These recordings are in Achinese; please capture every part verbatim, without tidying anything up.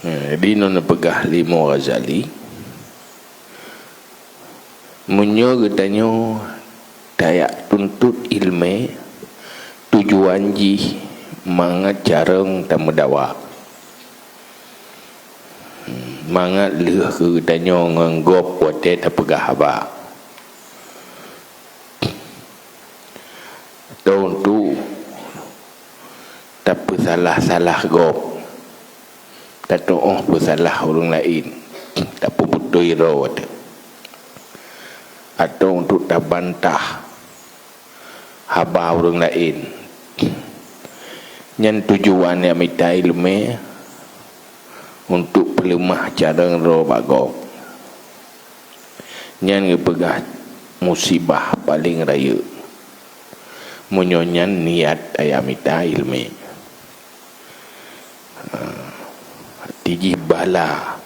Jadi, nyoe neupeugah lé Imam Ghazali, meunyoe geutanyoe tajak tuntot iéleumé, tujuan jih mangat carông tameudawa, mangat lheueh keu geutanyoe ngon gob watée tapeugah haba, atau untuk tapeusalah-salah gob, tatu'oh peusalah ureuëng laén, tapeuputôi droe teuh, atau untuk tabantah haba ureuëng laén. Nyan tujuan nyang mita iéleumé, untuk peuleumah carông droe bak gob. Nyan geupeugah musibah paleng rayeuk, meunyoe nyan niat tajak mita iéleumé. Arti jih bala,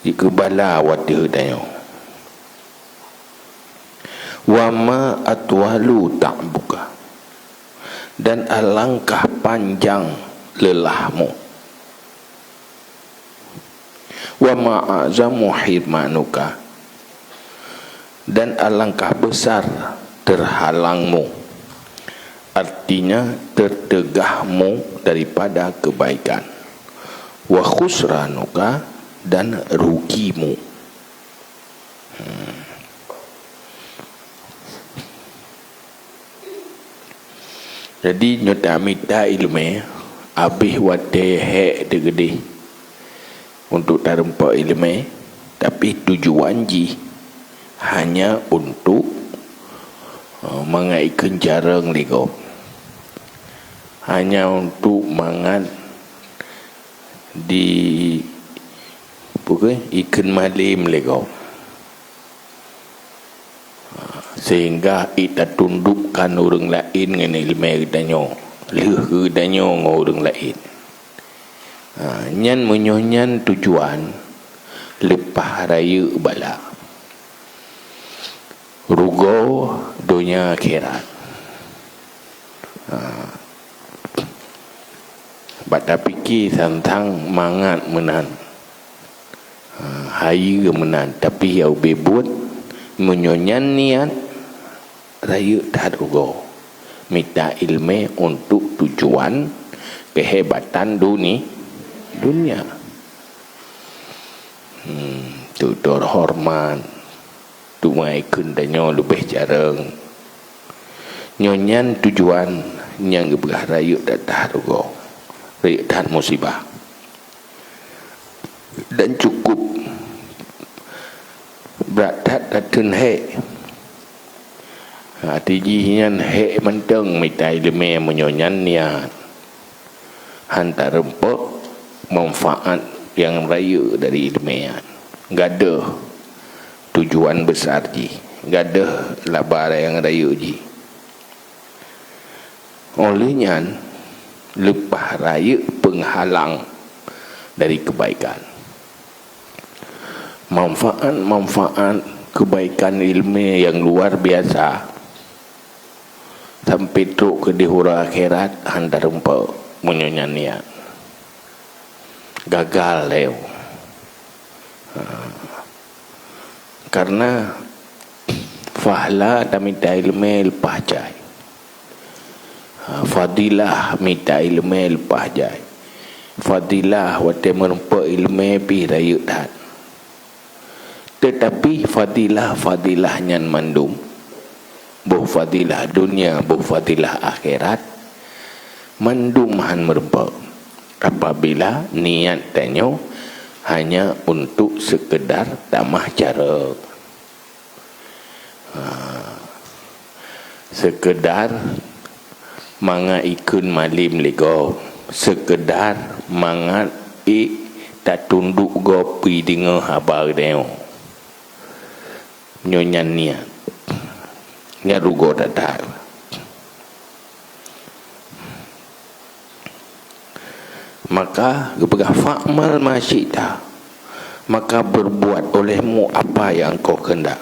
jikeubala watée tanyoe. Wa ma atwalu ta'buka, dan alangkah panjang leulahmu. Wa ma a'zamu hirmanuka, dan alangkah besar terhalangmu, artinya tertegahmu daripada kebaikan. Wa khusranuka, dan rugimu. Hmm. Jadi, nyoe tamita iéleumé, abéh watée hék teuh keudeh untuk tareumpok iéleumé, tapi tujuan jih hanya untuk, eh, mangat ikheun carông lé gob, hanya untuk mangat di, peue keuh, ikheun malém lé gob. Sehingga itatundukkan ureuëng laén ngon iéleumé geutanyoe, lheueh geutanyoe ngon ureuëng laén. Ha, nyan meunyoe nyan tujuan, leupah rayeuk bala. Rugoe donya akhirat. Ha. Bak tapike santang mangat meunan. Ha, hayeue meunan, tapi nyang ubé buet, meunyoe nyan niat, rayeuk that rugoe. Mita iéleumé untuk tujuan keuhebatan duni-, dunia. Hmm, untuk hormat, untuk mangat ikheun tanyoe leubeh carông. Nyoe nyan tujuan nyang geupeugah rayeuk that rugoe, rayeuk that musibah. Dan cukup brat that takheun hék. Arti jih nyan hék mantong mita iéleumé meunyoe nyan niat. Han tareumpok manfaat nyang rayeuk dari iéleumé nyan. Gadôh tujuan besar jih, gadôh laba nyang rayeuk jih. Óh lheueh nyan, leupah rayeuk peunghalang dari keubaikan. Manfaat-manfaat keubaikan iéleumé nyang luar biasa, sampai trok keudeh uroe akhirat han tareumpok meunyoe nyan niat. Gagal lé. Ha. Karena fahla tamita iéleumé leupah jai. Ha, fadilah mita iéleumé leupah jai. Fadilah watée meurumpok iéleumé pih rayeuk that. Teutapi fadilah-fadilah nyan mandum, boh fadilah dunia, boh fadilah akhirat, mandum han meurumpok apabila niat tanyoe hanya untuk seukeudar tamah carông. Ha. Seukeudar mangat ikheun malém lé gob, seukeudar mangat ék tatundok gob peudeungoe haba geutanyoe. Nyoe nyan niat. Nyan rugoe that-that. Maka geupeugah, "Fa'mal ma syi'ta," maka berbuat olehmu apa yang engkau kehendak,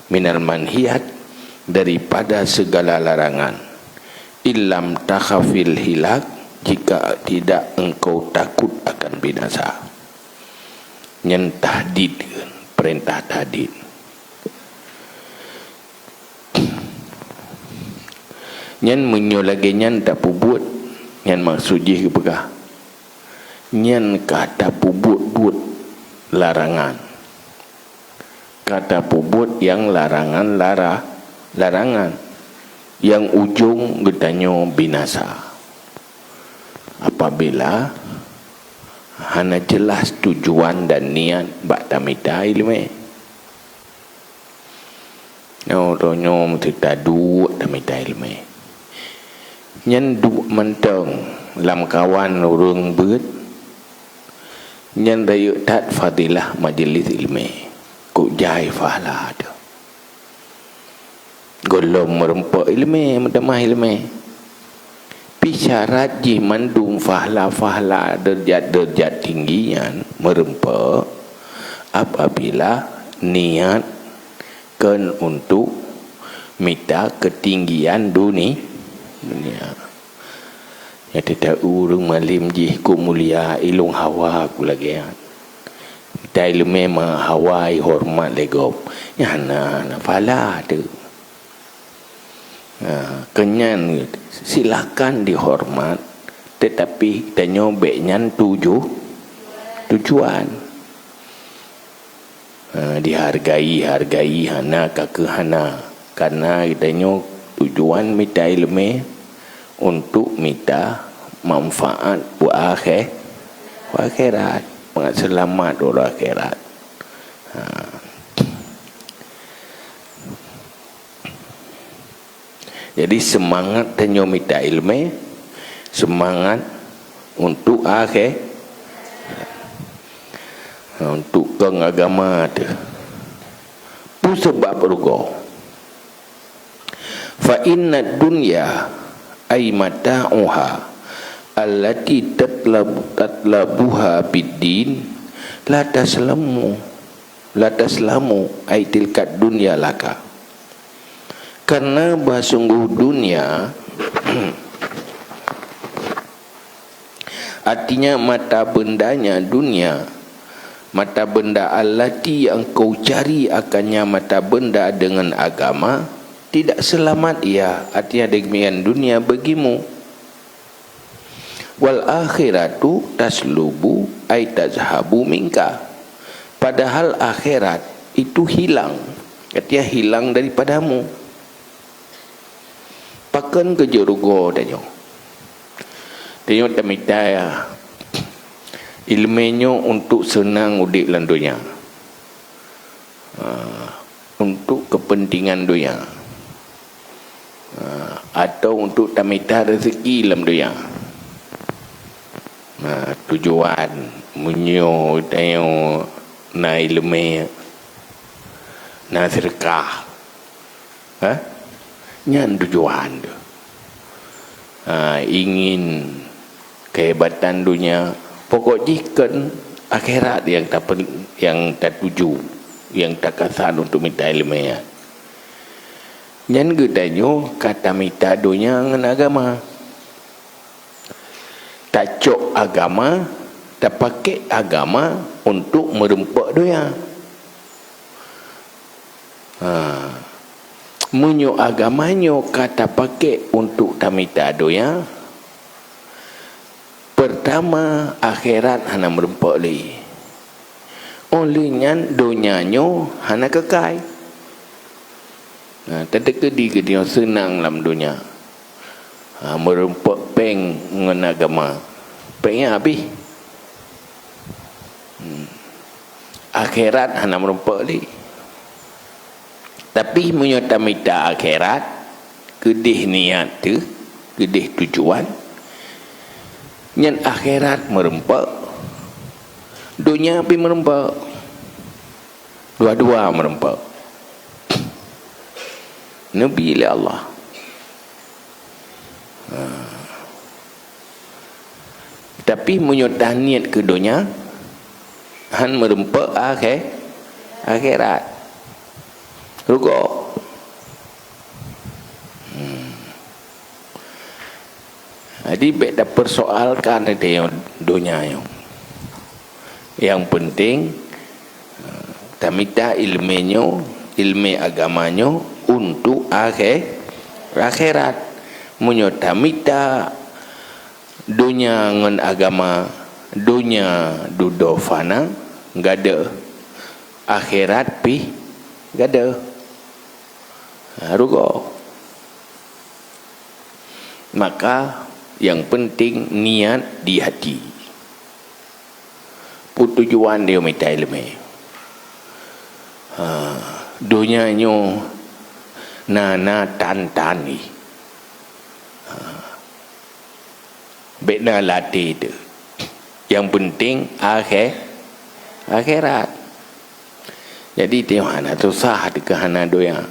"minal manhiyat," daripada segala larangan, "illam takhafil hilak," jika tidak engkau takut akan binasa. Nyan tahdid, peurintah tahdid. Nyan meunyoe lagée nyan tapeubuet, nyan maksud jih geupeugah, nyan ka tapeubuet buet larangan. Ka tapeubuet nyang larangan lara-, larangan, nyang ujong geutanyoe binasa. Apabila hana jeulaih tujuan dan niat bak tamita iéleumé. Nyoe tanyoe meuteutaduek tamita iéleumé. Nyan duek mantong lam kawan ureuëng beuet, nyan rayeuk that fadilah majeulih iéleumé. Kok jai fahla teuh. Gohlom meurumpok iéleumé, meutamah iéleumé. Pi syarat jih mandum fahla-fahla deurajat-deurajat tinggi nyan meurumpok apabila niat kon untuk mita keutinggian duni-, dunia. Nyang teuta ureuëng malem jih kok mulia, ilong hawa ku lagée nyan. Mita iéleumé ma hawa ihoreumat lé gob. Nyan hana, hana fahla teuh. Ha, keunyan silakan dihoreumat, teutapi tanyoe bék nyan tuju-, tujuan. Ha, dihargai, hargai, hana ka keuh hana. Kareuna geutanyoe tujuan mita iéleumé untuk mita manfaat buet akhé-, buet akhirat, mangat seulamat uroe akhirat. Ha. Jadi, seumangat tanyoe mita iéleumé, seumangat untuk akhé-, untuk kong agama teuh. Peue sabab rugoe? Fa innad dunya ay mata'uha allati tatlab-, tatlabuha bid din la taslamu. La taslamu ai tilkad dunya laka. Karena bahsungguh dunia, artinya mata bendanya dunia, mata benda allati yang kau cari akannya mata benda dengan agama, tidak selamat ia, artinya demikian dunia bagimu. Wal akhiratu taslubu ay tazhabu minka. Padahal akhirat itu hilang, artinya hilang daripadamu. Pakon keu jeuet rugoe tanyoe? Tanyoe tamita iéleumé nyoe untuk seunang udeb lam donya. Ha, untuk kepentingan donya. Ha, atau untuk tamita rezeki lam donya. Ha, tujuan meunyoe tanyoe na iéleumé, na seudeukah. Ha? Nyan tujuan teuh. Ha, ingin kehebatan dunia, pokok jih kon akhirat nyang tapen-, nyang tatuju, nyang takasan untuk mita iéleumé nyan. Nyan geutanyoe ka tamita donya ngon agama. Tacok agama, tapakék agama untuk meurumpok donya. Ha. Meunyoe agama nyoe ka tapakék untuk tamita donya, peurtama akhirat hana meurumpok lé. Óh lheueh nyan donya nyoe hana keukai. Nah, teudeuk di geutanyoe seunang lam donya. Ha, meurumpok péng ngon agama. Péng nyan habéh. Hmm. Akhirat hana meurumpok lé. Tapi meunyoe tamita akhirat, keudeh niat teuh, keudeh tujuan, nyan akhirat meurumpok, donya pih meurumpok. Dua-dua meurumpok. Neubi lé Allah. Ha. Tapi meunyoe taniet keu donya, han meurumpok akhé-, akhirat. Rugoe. Hmm. Ha, Jadi, bék tapersoalkan teuh donya nyoe. Nyang peunteng, tamita ileumé nyoe, ileumé agama nyoe untuk akhé-, akhirat. Meunyoe tamita donya ngon agama, donya dudoe fana, gadôh, akhirat pih gadôh. Ha, rugoe. Maka, nyang peunteng niat di hati. Peue tujuan jih mita ileumé? Ha, donya nyoe na, na tan-tan jih. Ha. Bék na latée teuh. Nyang peunteng akhé-, akhirat. Jadi, teuh hana susah teuh keu hana donya.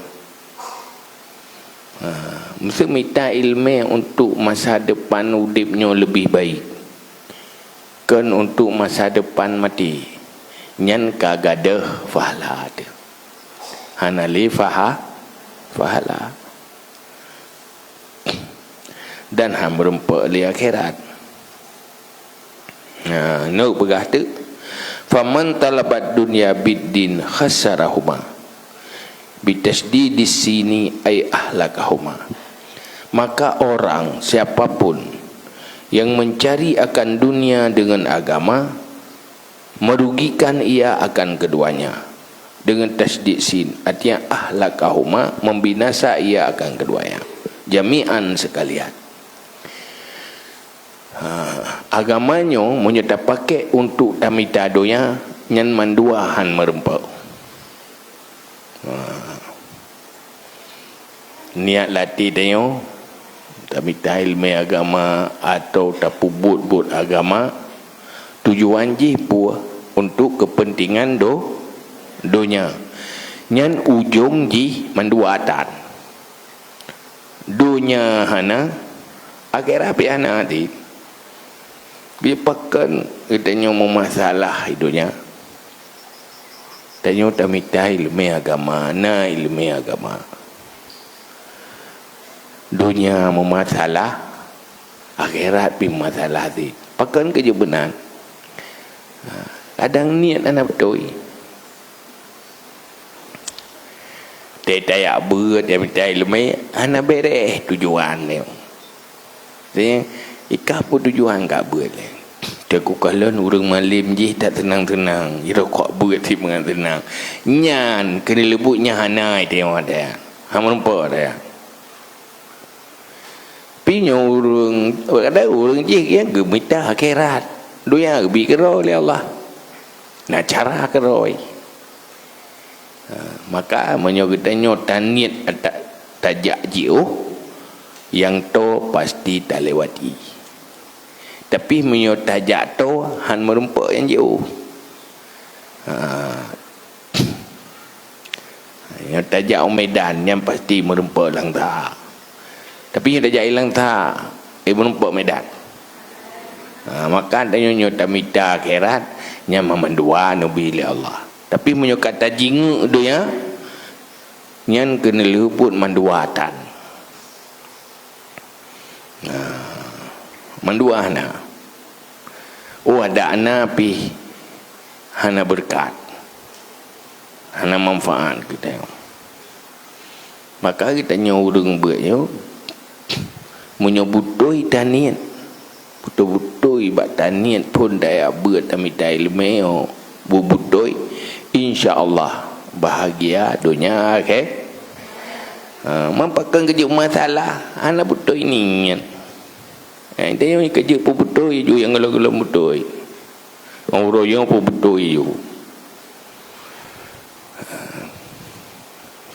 Ha, meuseumita ileumé untuk masa depan udeb nyoe leubeh baik, kon untuk masa depan maté. Nyan ka gadôh pahala teuh. Hana lé paha-, pahala. Dan han meurumpok lé akhirat. Nah, nyoe peugah teuk, "Faman talabad dunya bid din khasarahuma, bitasdidis sini ay ahlakahuma." Maka orang, siapapun, yang mencari akan dunia dengan agama, merugikan ia akan keduanya. Dengan tasydid sin, artinya ahlakahuma, membinasa ia akan keduanya. Jami'an sekalian. Ha, agama nyoe meunyoe tapakék untuk tamita donya, nyan mandua han meurumpok. Ha. Niat latée tanyoe, tamita ileumé agama atau tapeubuet-buet agama, tujuan jih peue? Untuk keupeuntengan do-, donya. Nyan ujong jih mandua tan. Donya hana, akhirat pih hana, di. Bipakon geutanyoe meumasalah donya. Tanyoe tamita ileumé agama, na ileumé agama. Donya meumasalah, akhirat pih meumasalah cit. Pakon keu jeuet meunan? Ha, kadang niet hana beutôi. Teuh tajak beuet, tamita ileumé, hana bèrèh tujuan nyoe. Artinya, i kah peue tujuan kah beuet lé? Teuka lôn ureuëng malém jih that seunang-seunang, irokok beuet cit meunan seunang. Nyan keuneuleubuet nyan hana i teuma daya. Hana meurumpok daya. Pi nyoe ureuëng, kadang ureuëng jih nyang geumita akhirat. Donya geubi keudroe lé Allah. Na cara keudroe. Ha, maka meunyoe geutanyoe taniet ta-, tajak jiôh, nyang toe pasti talewati. Tapi meunyoe tajak toe, han meurumpok nyang jiôh. Ha. Nyoe tajak u Medan, nyan pasti meurumpok Langsa. Tapi nyoe tajak i Langsa, eh, meurumpok Medan. Ha, maka tanyoe nyoe tamita akhirat, nyan mandua neubi lé Allah. Tapi meunyoe ka tajingeuk donya, nyan keuneuleubuet mandua tan. Nah, mandua hana. Oh, adak na pih hana beureukat. Hana manfaat keu tanyoe. Maka geutanyoe ureuëng beuet nyoe, meunyoe beutôi taniet, beutôi-beutôi bak taniet phon tajak beuet tamita ileumé nyoe, beubeutôi, insya Allah bahagia donya akhé-, ha, man pakon keu jeuet masalah, hana beutôi niet. Ha, tanyoe keu jeuet peubeutôi ju nyang gohlom-gohlom beutôi. Uroe nyoe peubeutôi ju.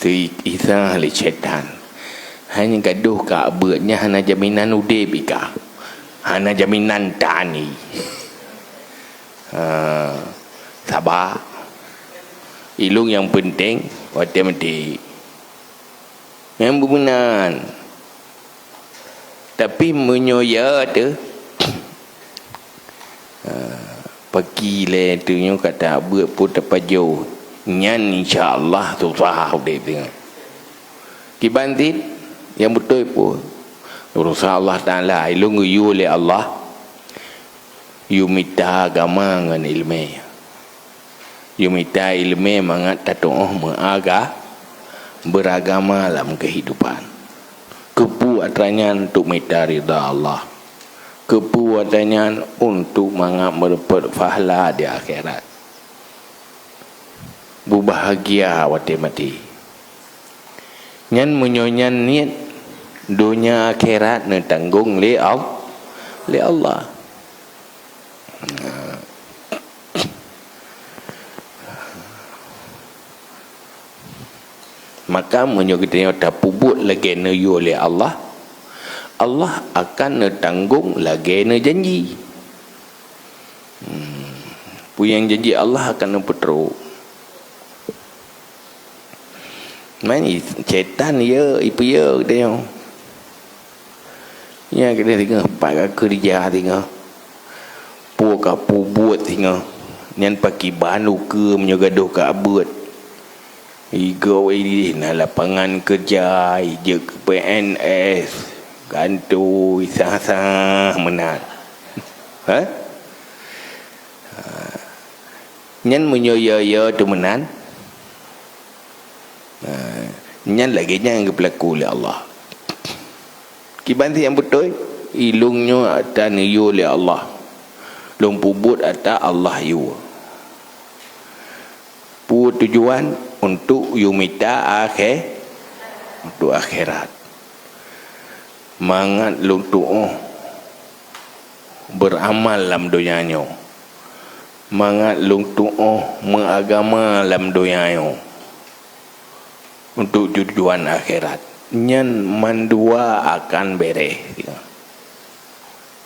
Teuisa lé syaitan. Hai nyang gadôh ka beuet nyan hana jaminan udeb i kah. Hana jaminan tan i. Ha, saba. Ilôn nyang peunteng watée maté. Nyang beumeunan. Tapi meunyoe ya teuh, ha, paki lé teuh nyoe ka tabeuet peue tapajoh, nyan insya Allah susah udeb teuh. Kiban cit nyang beutôi peue? Urosan Allah Taala, ilôn geuyue lé Allah, yue mita agama ngon iéleumé. Yue mita iéleumé mangat tatuoh meuaga-, beuragama lam keuhidupan. Keupeue atra nyan? Untuk mita ridha Allah. Keupeue atra nyan? Untuk mangat meureumpok pahala di akhirat. Beubahgia watée maté. Nyan meunyoe nyan niet, donya akhirat neutanggong lé Al-, lé Allah. Maka meunyoe geutanyoe tapeubuet lagée neuyue lé Allah, Allah akan neutanggong lagée neujanji. Hmm. Peue nyang janji Allah akan neupeutrok. Man, i-, setan ye, ipeue ye geutanyoe. Nyan keudeh singoh, pat ka keureuja singoh. Peue ka peubuet singoh. Nyan pakiban ukeue meunyoe gadôh ka beuet. Igoe ideh na lapangan keureuja, ijeuet keu P N S, gantoe, sah-sah meunan. Ha? Ha. Nyan meunyoe ya-ya teuh meunan, ha, nyan lagée nyan geupeulaku lé Allah. Kiban nyang beutôi, ilôn nyoe atra neuyue lé Allah. Lôn peubuet atra Allah yue. Peue tujuan? Untuk yue mita akhé-, untuk akhirat. Mangat lôn tuoh beuramal lam donya nyoe. Mangat lôn tuoh meuagama lam donya nyoe. Untuk tujuan akhirat. Nyan mandua akan beréh.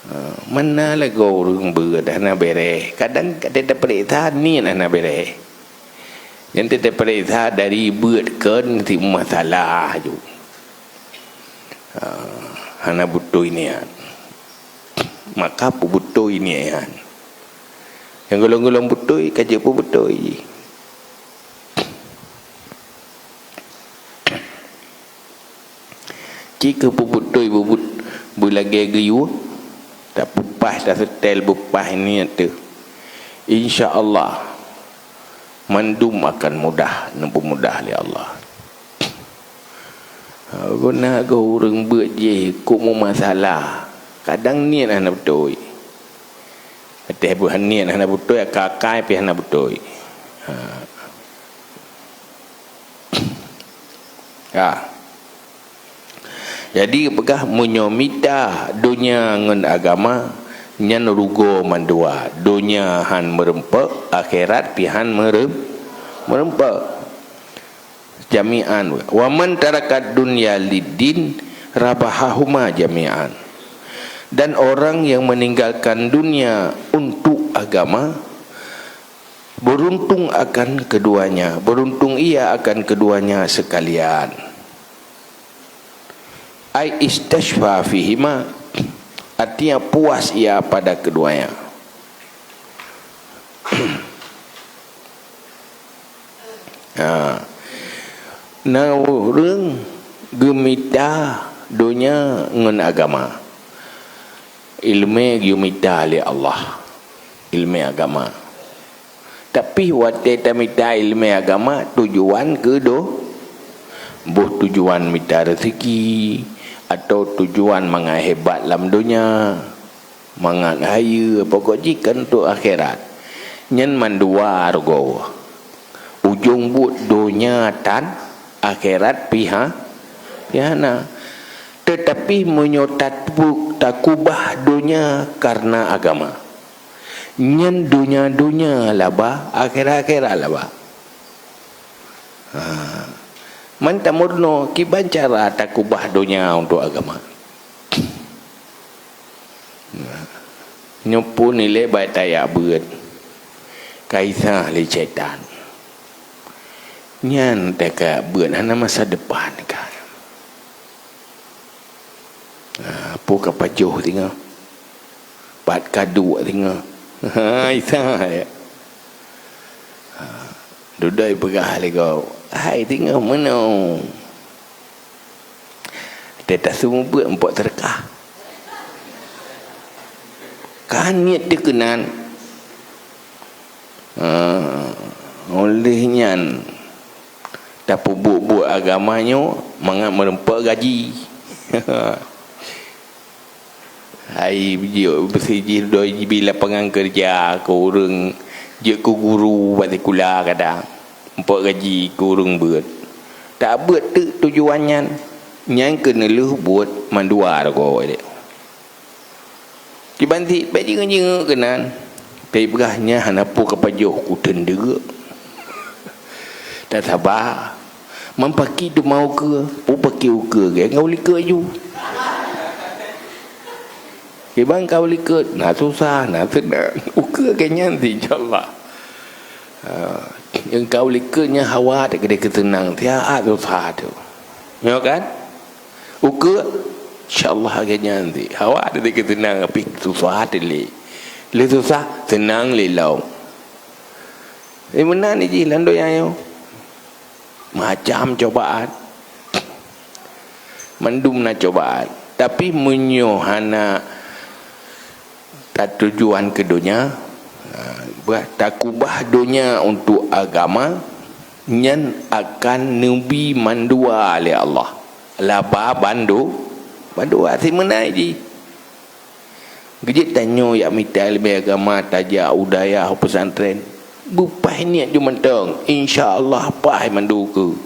Ha, meunan lagoe ureuëng beuet hana beréh. Kadang ka teupeuriksa niet hana beréh. Nyan teupeuriksa dari beuet kon si masalah ju. Ha, hana beutôi niet. Maka peubeutôi niet nyan. Nyang golom-golom beutôi ka jeuet peubeutôi. Ci keu peubeutôi beubuet beulagée geuyue, tapeupaih, taseutée beupaih niet teuh. Insya Allah, mandum akan mudah, neupeumudah lé Allah. Guna goh ureuëng beuet jih kok meumasalah, kadang niet hana beutôi. Watée beuhan niet hana beutôi, akai-akai pih hana beutôi. Ha. Ya. Jadi geupeugah meunyoe mita donya ngon agama, nyan rugoe mandua. Donya han meureumpok, akhirat pih han meureuem-, meureumpok. Jami'an. Wa man tarakat dunya liddin rabahahuma jami'an. Dan orang yang meninggalkan dunia untuk agama, beruntung akan keduanya, beruntung ia akan keduanya sekalian. Ai istasyfa fihima, artinya puas ia pada keduanya. Ha. Na ureuëng geumita donya ngon agama. Iéleumé geumita lé Allah. Iéleumé agama. Tapi watée tamita iéleumé agama, tujuan keu do-, boh tujuan mita reuseuki, atau tujuan mangat hebat lam donya, mangat hayeue, pokok jih kan untuk akhirat. Nyan mandua rugoe. Ujong buet donya tan, akhirat pih ha-, pih hana. Teutapi meunyoe tatbu-, takubah donya kareuna agama, nyan donya-donya laba, akhirat-akhirat laba. Ha. Man tameurunoe kiban cara takubah donya untuk agama. Nyoe phon ilée bak tajak beuet, ka isah lé syaitan. Nyan tajak beuet hana masa depan ka. Ha, peue ka pajoh singoh? Pat ka duek singoh? Ha, isah ya. Ha, dudoe peugah lé gob, "Hai singoh meunoe." Teuh taseumeubeuet eumpeuk seudeukah. Kan niet teuh keunan. Ah, oleh nyan, tapeubuet-buet agama nyoe mangat meurumpok gaji. Hai, jeuet beusijih doi jibi lapangan keureuja keu ureuëng, jeuet keu guru bak sikula kadang, eumpeuk gaji keu ureuëng beuet. Tabeuet teuk tujuan nyan, nyan keuneulheueh buet mandua rogoe deh. Kiban cit bék jingeuk-jingeuk keunan. Tapi peugah nyan hana peue ka pajoh, kuteun deuk. Tasaba. Man paki teuma ukeue, peue paki ukeue, gét ngon likot ju. Kiban ka likot, na susah, na seunang. Ukeue gét nyan cit, insya Allah. Ha, nyang ka likot nyan hawa teuh keudeh keuteunang, siat susah teuh. Nyoe kan? Ukeue, insya Allah gét nyan cit. Hawa teuh keudeh keuteunang, tapi susah teuh lé. Lé susah, seunang lé lom. Eh, meunan jih lam donya nyoe. Macam cobaan. Mandum na cobaan. Tapi meunyoe hana tatujuan keu donya, ha, bah takubah donya untuk agama, nyan akan neubi mandua lé Allah. Laba bando, bandua simeunan jih. Geujeuet tanyoe jak mita ileumèe agama, tajak u dayah, u pesantren. Beupaih niet ju mantong, insya Allah paih mandum ukeue.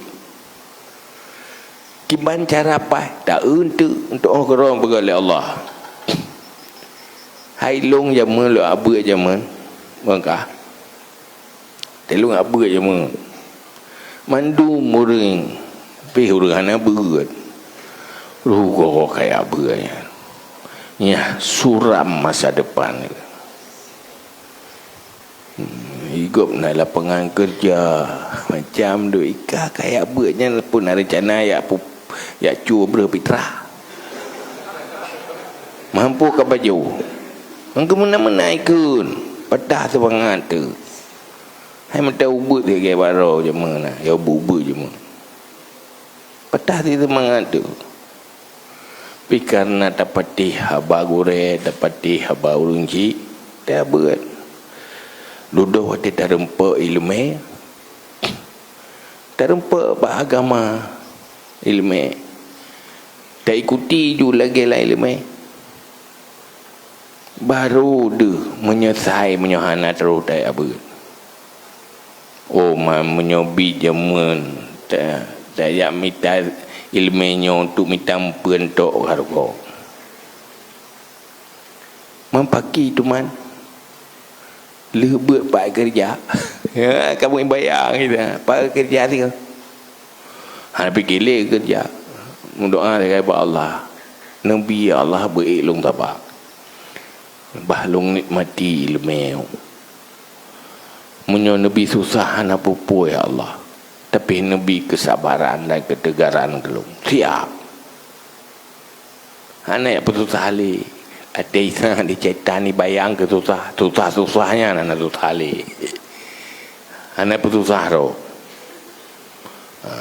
Kiban cara paih, ta-eu eunteuk, eunteuk 'oh keudroe peugah lé Allah. Hai lôn jameun, lôn abeuet jameun, beungkah. Teulông abeuet jameun. Mandum ureuëng, pih ureuëng hana beuet. Rugoe kaya beuet nyan. Nyan suram masa depan. Hmm, i gob na lapangan keureuja, macam duek ika kaya beuet nyan pun na reuncana jak pu-, jak cue breueh pitrah. Mampu ka baju. Engkau meunan-meunan ikun, patah seumangat teuh. Hai meuta ubeut lagèe baro jameun na, ya ubeut-ubeut jameun. Patah teuh seumangat teuh. Tapi kareuna tapatéh haba gurèe, tapatéh haba ureueng chik, tabeuet. Dudoe watèe tareumpok ileumèe, tareumpok bak agama ileumèe, taikuti ju lagèe lam ileumèe. Barô deuh meunyoe sai, meunyoe hana troh tajak beuet. Oh, ma-, meunyoe bi jameun ta-, tajak mita ileumèe nyoe untuk mita meupeuen tok hareuga. Man paki teuma lheueh beuet pat keureuja. Ya, kamoe bayang kita, pat keureuja sigoe. Hana pike lé keureuja. Meudoa lagèe bak Allah. Neubi, "Ya Allah, beu ék lôn saba. Bah lôn nikmati ileumèe." Meunyoe neubi susah hana peue-peue, ya Allah, tapi neubi keusabaran dan keutegaran keu lôn. Siap. Hana peususah lé. Até Isa di cétan ibayang keu susah, susah-susah nyan hana susah lé. Hana peususah droe. Ha.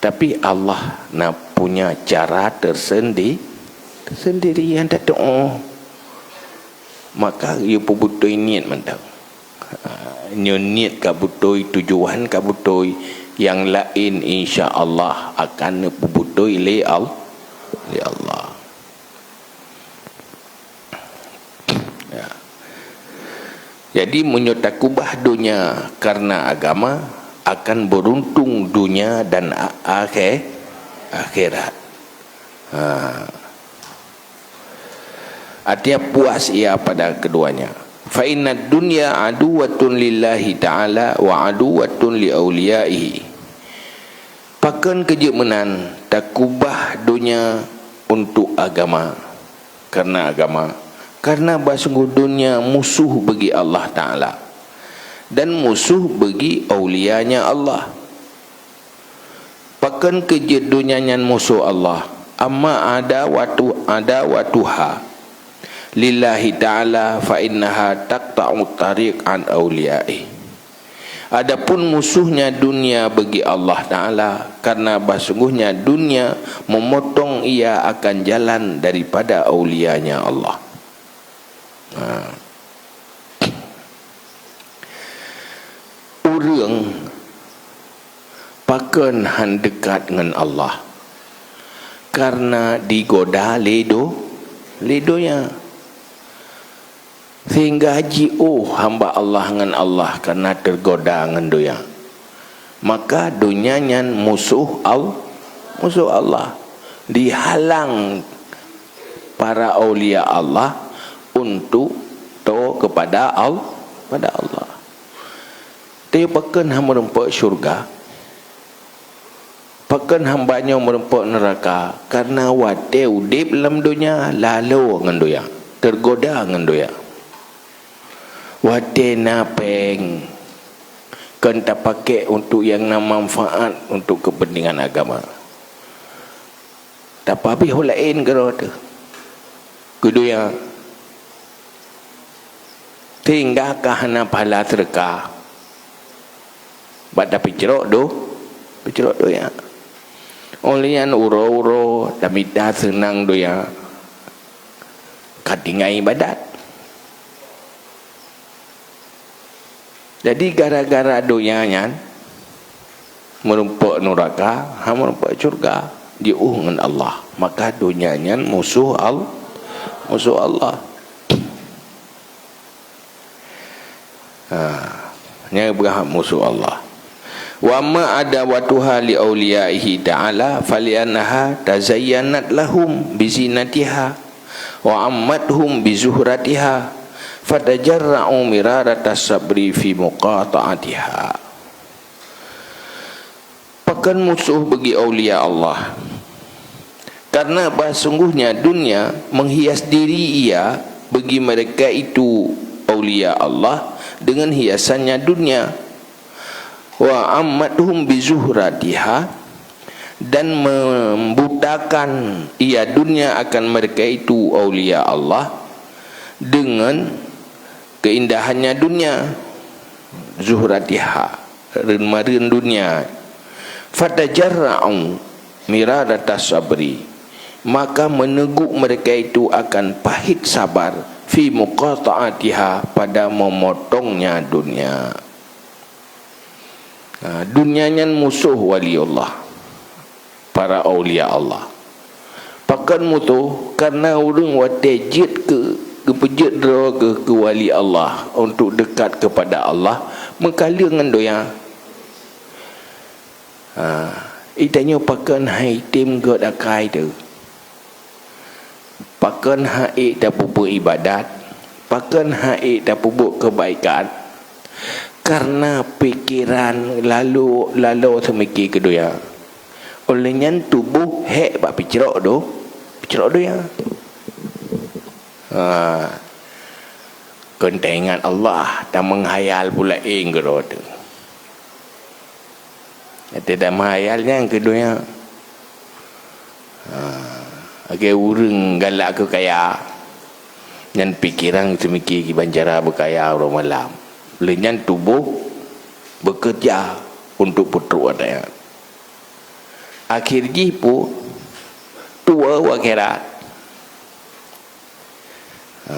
Tapi Allah na punya cara tersendi-, tersendiri nyang tatu'oh. Maka geupeubeutôi niet mantong. Ha, nyoe niet ka beutôi, tujuan ka beutôi, nyang laén insya Allah akan neupeubeutôi lé Al-, lé Allah. Ya. Jadi, meunyoe takubah donya kareuna agama, akan beuruntung donya dan a-, akhé-, akhirat. Ha. Artinya, puas ia pada keduanya. "Fa innad dunya aduwwatun lillahi ta'ala wa aduwwatun li auliyaihi." Pakon keu jeuet meunan takubah donya untuk agama, kareuna agama, kareuna bahsunggoh donya musoh bagi Allah Ta'ala dan musoh bagi aulia-Nya Allah. Pakon keu jeuet donya nyan musoh Allah, amma adawatu-, adawatuha lillahi ta'ala fa innaha taqta'u tariq an auliyaih. Adapun musuhnya dunia bagi Allah Ta'ala, karena bahsungguhnya dunia memotong ia akan jalan daripada aulianya Allah. Ha. Ureuëng pakon han dekat ngon Allah, karena digoda lé do-, lé donya. Sehingga jiôh hamba Allah ngon Allah karena teugoda ngon donya. Maka donya nyan musoh Al-, musoh Allah. Dihalang para aulia Allah untuk toe kepada Al-, pada Allah. Tapi pakon hana meureumpok syurga? Pakon hamba nyoe meureumpok neuraka? Karena watée udeb lam donya, lalo ngon donya, teugoda ngon donya. Watée na péng, kon tapakék untuk nyang na manfaat untuk keupeuntengan agama. Tapabéh laén keudroe teuh keu donya. Sehingga ka hana pahala seudeukah. Bak tapeucrok do-, peucrok donya. Óh lheueh nyan uroe-uroe tamita seunang donya, ka tinggai iébadat. Jadi gara-gara donya nyan, meureumpok nuraka, hana meureumpok syurga, jiôh ngon Allah. Maka donya nyan musoh Al-, musoh Allah. Ha, nyan beurhak musoh Allah. Wa amma adawatuha li auliyaihi ta'ala fali'annaha tazayyanat lahum bizinatiha wa ammathum bizuhratiha fatajarra'u miraratas sabri fi muqata'atiha. Pakon musoh bagi aulia Allah? Karena bahsungguhnya dunia menghias diri ia bagi mereka itu aulia Allah dengan hiasannya dunia. Wa ammathum bizuhratiha, dan membutakan ia dunia akan mereka itu aulia Allah dengan keindahannya dunia, zuhratiha, reun-mareun dunia. Fatajarra'u miraratas sabri, maka menegur mereka itu akan pahit sabar, fi muqata'atiha, pada memotongnya dunia. Ha, dunia nyan musoh wali Allah, para aulia Allah. Pakon musoh? Karena ureuëng watée jeuet keu, geupeujeuet droe geuh keu wali Allah untuk dekat kepada Allah, meukaleueng ngon donya. Ha, itanyoe pakon hai tem gét akai teuh? Pakon han ék tapeubuet iébadat? Pakon han ék tapeubuet keubaikan? Karena pikeran lalo, lalo seumike keu donya. Óh lheueh nyan tuboh hék bak peucrok do-, peucrok donya. Ha. Kon taingat Allah, tameunghayal pula éng keudroe teuh. Watée tameunghayal nyan keu donya. Ha, lagée ureuëng galak keu kaya, nyan pikeran seumike kiban cara beukaya uroe malam. Lheueh nyan tuboh beukeureuja untuk peutrok watée nyan. Akhé jih peue? Tuwoe u akhirat. Ha.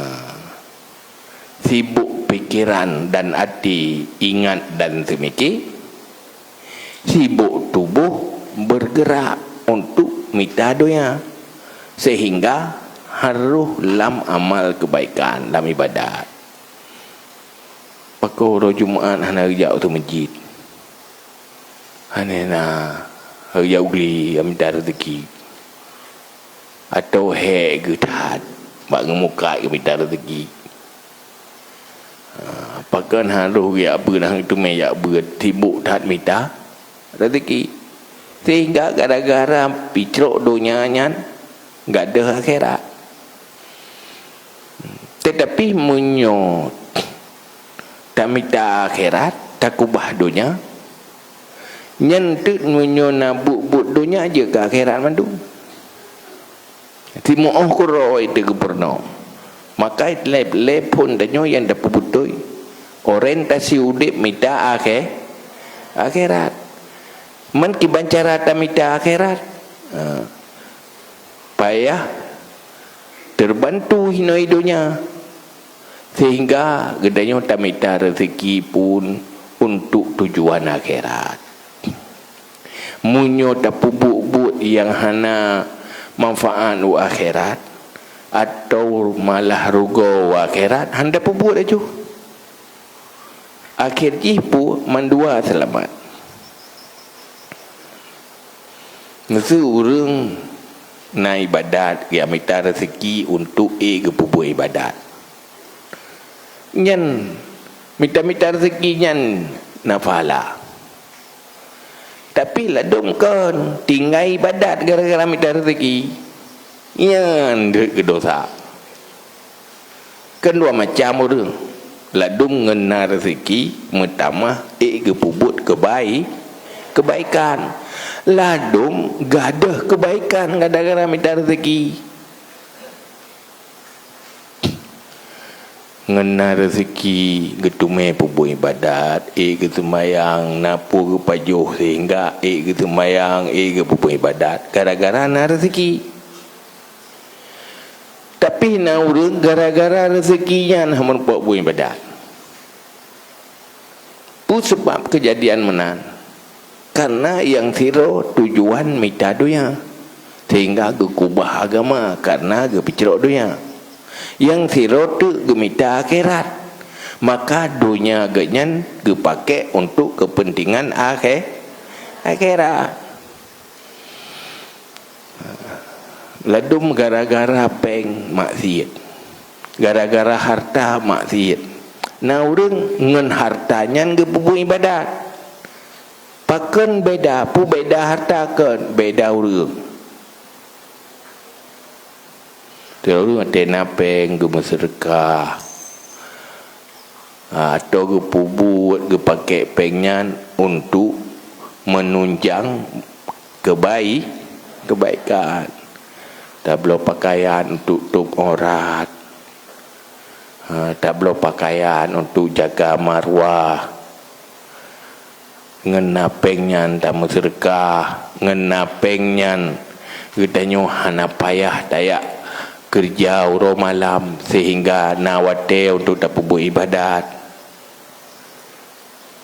Sibok pikeran dan até, ingat dan seumike. Sibok tuboh beurgeurak untuk mita donya, sehingga harôh lam amal keubaikan, lam iébadat. Pakon uroe Jumat hana geujak u meuseujid? Hana na, geujak u glé mita reuzeki. Atawa hék geuh that bak geumukat geumita reuzeki. Ha, pakon harôh geujak beuet, hana teumé jak beuet, sibok that mita reuzeki. Sehingga gara-gara picrok donya nyan, gadôh akhirat. Teutapi meunyoe tamita akhirat, takeubah donya, nyan teuk meunyoe na buet-buet donya jeuet keu akhirat mandum. Simuoh keudroe teuh geupeurunoe. Maka lé, lé phon tanyoe nyang tapeubeutôi, orientasi udeb mita akhé-, akhirat. Man kiban cara tamita akhirat? Ha. Payah terbantu hinoe donya, sehingga geutanyoe tamita rezeki pun untuk tujuan akhirat. Meunyoe tapeubuet-buet nyang hana manfaat u akhirat, atawa malah rugoe u akhirat, hana tapeubuet laju. Akhé jih peue? Mandua seulamat. Meuseu ureuëng na iébadat, geumita reuseuki untuk ék geupeubuet iébadat. Nyan mita-mita reuseuki nyan na pahala. Tapi ladôm kon tinggai iébadat gara-gara mita reuseuki, nyan deuek keu dosa. Kan dua macam ureuëng, ladôm ngon na reuseuki meutamah ék geupeubuet keubai-, keubaikan. Ladôm gadôh keubaikan gara-gara mita reuseuki. Ngon na reuseuki geuteumé peubuet iébadat, ék geuseumayang, na peue geupajoh sehingga ék geuseumayang, ék geupeubuet iébadat gara-gara na reuseuki. Tapi na ureuëng gara-gara reuseuki nyan hana meurumpok buet iébadat. Peue sabab keujadian meunan? Kareuna nyang sidroe tujuan mita donya, sehingga geukubah agama kareuna geupeucrok donya. Nyang sidroe teuk geumita akhirat, maka donya geuhnyan geupakék untuk keupeuntengan akhé-, akhirat. Ladôm gara-gara péng maksiet, gara-gara harta maksiet. Na ureuëng ngon harta nyan geupeubuet iébadat. Pakon beda? Peue beda harta kon? Beda ureuëng. Ureuëng watée na péng geumeuseudeukah, ha, atau geupeubuet, geupakék péng nyan untuk meununjang keubai-, keubaikan. Tabloe pakaian untuk tôb aurat, ha, tabloe pakaian untuk jaga maruah. Ngon na péng nyan tameuseudeukah, ngon na péng nyan geutanyoe hana payah tajak keureuja uroe malam, sehingga na watée untuk tapeubuet iébadat.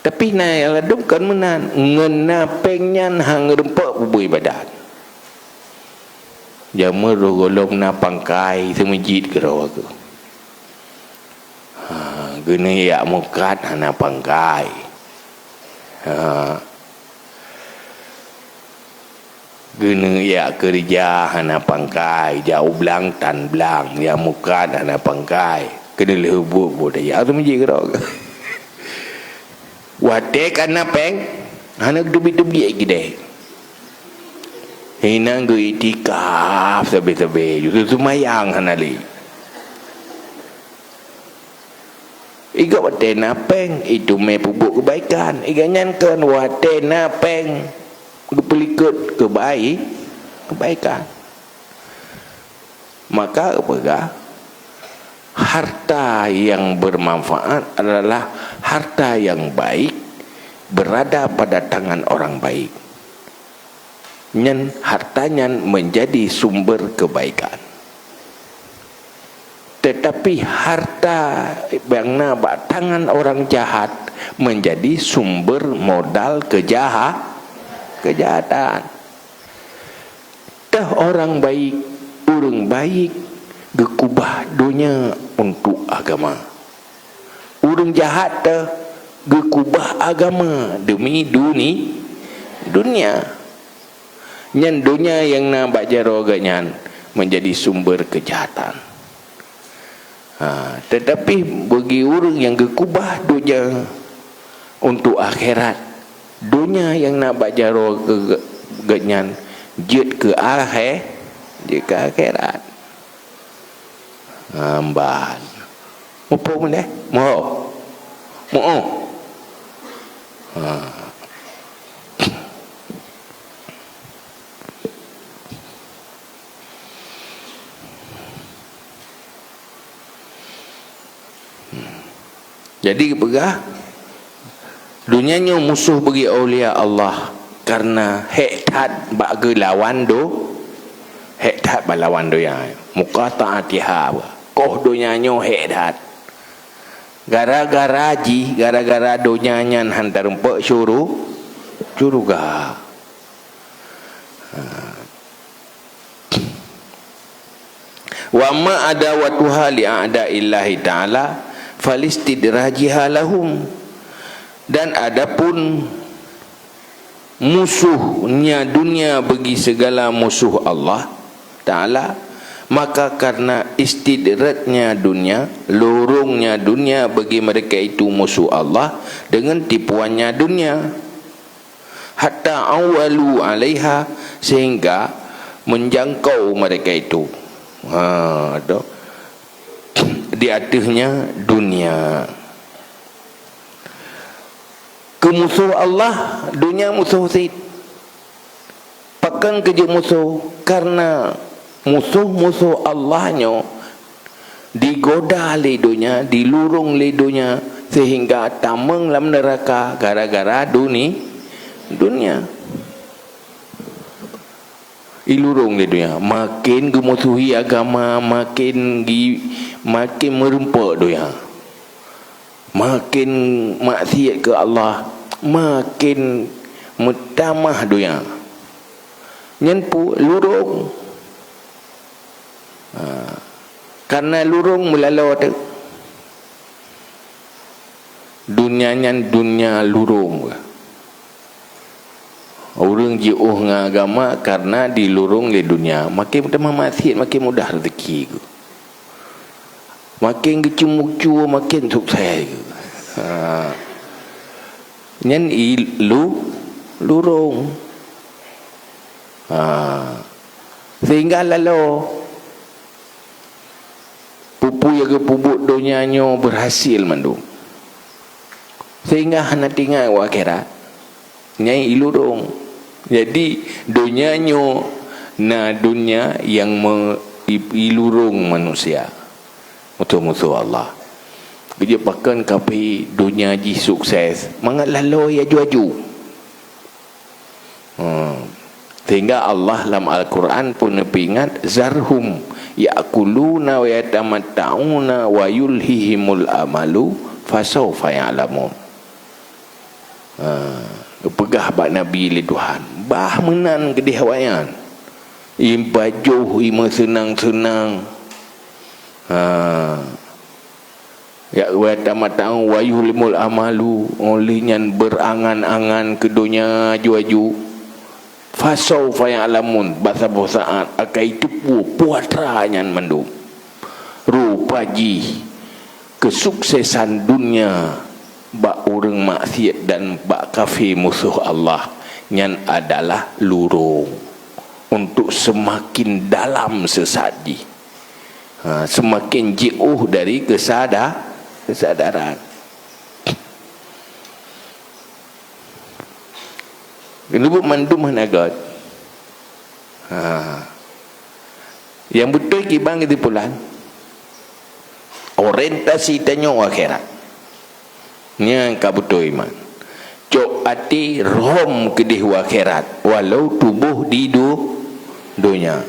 Tapi na nyang ladôm kon meunan, ngon na péng nyan hana meurumpok peubuet iébadat. Jameun roh gohlom na pangkai, seumeujid keudroe kheueh. Ha, geuneuk jak mukat hana pangkai. Ha. Geuneuk jak keureuja hana pangkai, jak u blang tan blang, jak mukat hana pangkai. Keuneuk lheueh buet-buet jak seumeujid keudroe. Watée ka na péng, hana geuteubiet-teubiet keudeh. Hinan geuiktikaf sabe-sabe, justru seumayang hana lé. Igob watée na péng, iteumé peubuet keubaikan. Igob nyan kon watée na péng geupeulikot keubai-, keubaikan. Maka geupeugah, harta yang bermanfaat adalah harta yang baik berada pada tangan orang baik. Nyan harta nyan menjadi sumber kebaikan. Tetapi harta yang na bak tangan orang jahat menjadi sumber modal kejaha-, kejahatan. Teuh orang baik, ureuëng baik geukubah donya untuk agama. Ureuëng jahat teuh geukubah agama demi duni-, dunia. Nyan donya nyang na bak jaroe geuhnyan menjadi sumber kejahatan. Ha, tetapi bagi ureuëng nyang geukubah donya untuk akhirat, donya nyang na bak jaroe geu-, geuhnyan jeuet keu akhé-, jeuet keu akhirat. Nyan ban. Muphom lé? Muphom? Muphom. Ha. Jadi geupeugah, Donya nyoe musoh bagi aulia Allah karena hék that bak geulawan do-, hék that bak lawan donya. Muqata'atiha, koh donya nyoe hék that. Gara-gara jih, gara-gara donya nyan han tarumpok syuru-, syuruga. Ha. Wa amma adawatuha li a'da'illahi ta'ala falistidrajiha lahum. Dan adapun musuhnya dunia bagi segala musuh Allah Ta'ala, maka karena istidratnya dunia, lurungnya dunia bagi mereka itu musuh Allah dengan tipuannya dunia. Hatta awalu alaiha, sehingga menjangkau mereka itu. Ha, tu. Di atasnya dunia. Keu musoh Allah, donya musoh cit. Pakon keu jeuet musoh? Karena musoh-musoh Allah nyoe digoda lé donya, dilurong lé donya, sehingga tamong lam neuraka gara-gara duni-, dunia. Ilurong lé donya, makin geumusuhi agama, makin gi-, makin meurumpok donya. Makin maksiat keu Allah, makin meutamah donya. Nyan pu-, lurong. Ha. Karena lurong meulaloe teuh. Dunia nyan dunia lurong. Ureuëng jiôh ngon agama karena dilurong lé dunia. Makin meutamah maksiat, makin mudah rezeki geuh. Makin geucue-cue, makin sukses geuh. Ha. Nyan i lu-, lurong. Ha. Sehingga laloe peue-peue nyang geupeubuet donya nyoe berhasil mandum. Sehingga hana teuingat u akhirat. Nyan ilurong. Jadi, donya nyoe na donya nyang me-, i-, ilurong manusia. Musoh-musoh Allah. Geujak pakon kaphé donya jih sukses, mangat laloe aju-aju. Hmm. Sehingga Allah lam Al-Quran pun neupeuingat, "Zarhum ya'kuluna wa yatamatta'una wa yulhihimul amalu, fasaufa ya'lamun." Ha, geupeugah bak Nabi lé Tuhan, "Bah meunan keudeh awaknyan, i pajoh, i meuseunang-seunang." Ha. Ya, wa yatamatta'u wa yulhihimul amalu, óh lheueh nyan beurangan-angan keu donya aju-aju. Fasaufa ya'lamun, bak saboh saát akai teupeu peue atra nyan mandum. Rupa jih keusuksesan donya bak ureuëng maksiat dan bak kafé musoh Allah nyan adalah lurong untuk seumaken dalam seusat jih. Ha, seumaken jiôh dari keusada-, keusadaran. Keuneubeuet mandum hana göt. Ha. Nyang beutôi kiban keusimpulan, orientasi tanyoe akhirat. Nyan ka beutôi iman. Cok até rhom keudeh u akhirat, walau tuboh di do-, donya.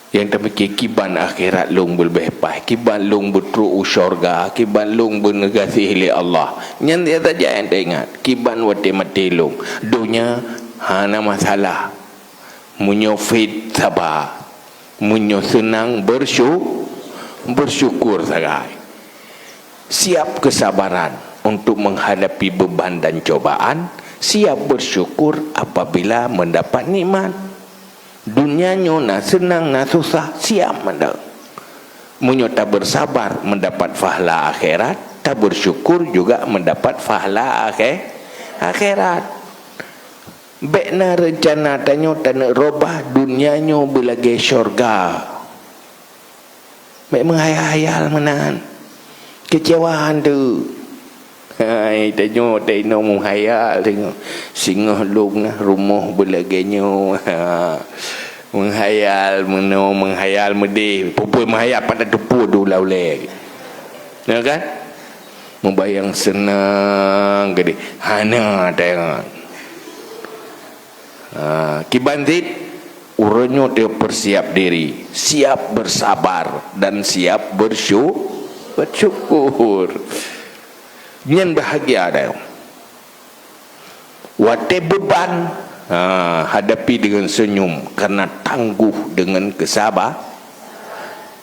Nyang tapike kiban akhirat lôn beuleubeh paih, kiban lôn beutrok u syurga, kiban lôn beuneugaséh lé Allah. Nyan saja nyang taingat, kiban watée maté lôn. Donya hana masalah. Meunyoe fit, saba. Meunyoe seunang, bersyu-, bersyukur sagai. Siap kesabaran untuk menghadapi beban dan cobaan, siap bersyukur apabila mendapat nikmat. Donya nyoe na seunang, na susah, siap mandum. Meunyoe tabersabar, mendapat pahala akhirat, tabersyukur juga mendapat pahala akhe-, akhirat. Bék na reuncana tanyoe taneuk robah donya nyoe beulagée syurga. Bék meuhayal-hayal meunan. Keucewaan tu. Hai, tanyoe, tanyoe meuhayal, tanyoe. Singoh lôn na rumoh beulagée nyoe. Meuhayal meunoe, meuhayal meudeh. Peue-peue meuhayal pada teupeu di ulée-ulée. Ya kan? Mubayang seunang keudeh, hana teuingat. Ha, kiban cit, uroe nyoe teupersiap diri, siap bersabar dan siap bersyu-, bersyukur. Nyan bahagia dah. Watée beuban, ha, hadapi dengan senyum, karena tangguh dengan kesaba-,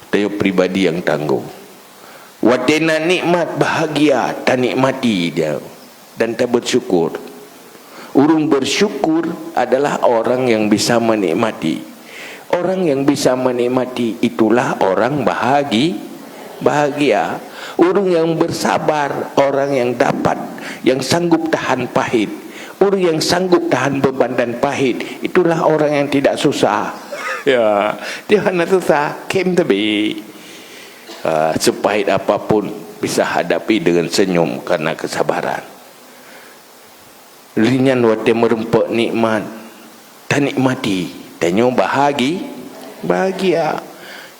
teuh pribadi yang tangguh. Watée na nikmat, bahagia, tanikmati dia dan tabersyukur. Ureuëng bersyukur adalah orang yang bisa menikmati. Orang yang bisa menikmati, itulah orang bahagi-, bahagia. Ureuëng yang bersabar, orang yang dapat, yang sanggup tahan pahit. Ureuëng yang sanggup tahan beban dan pahit, itulah orang yang tidak susah. Ya, dia hana susah, kém tapi. Ah, sepahit apapun bisa hadapi dengan senyum karena kesabaran. Lheueh nyan watée meureumpok nikmat, tanikmati, tanyoe bahagi-, bahagia.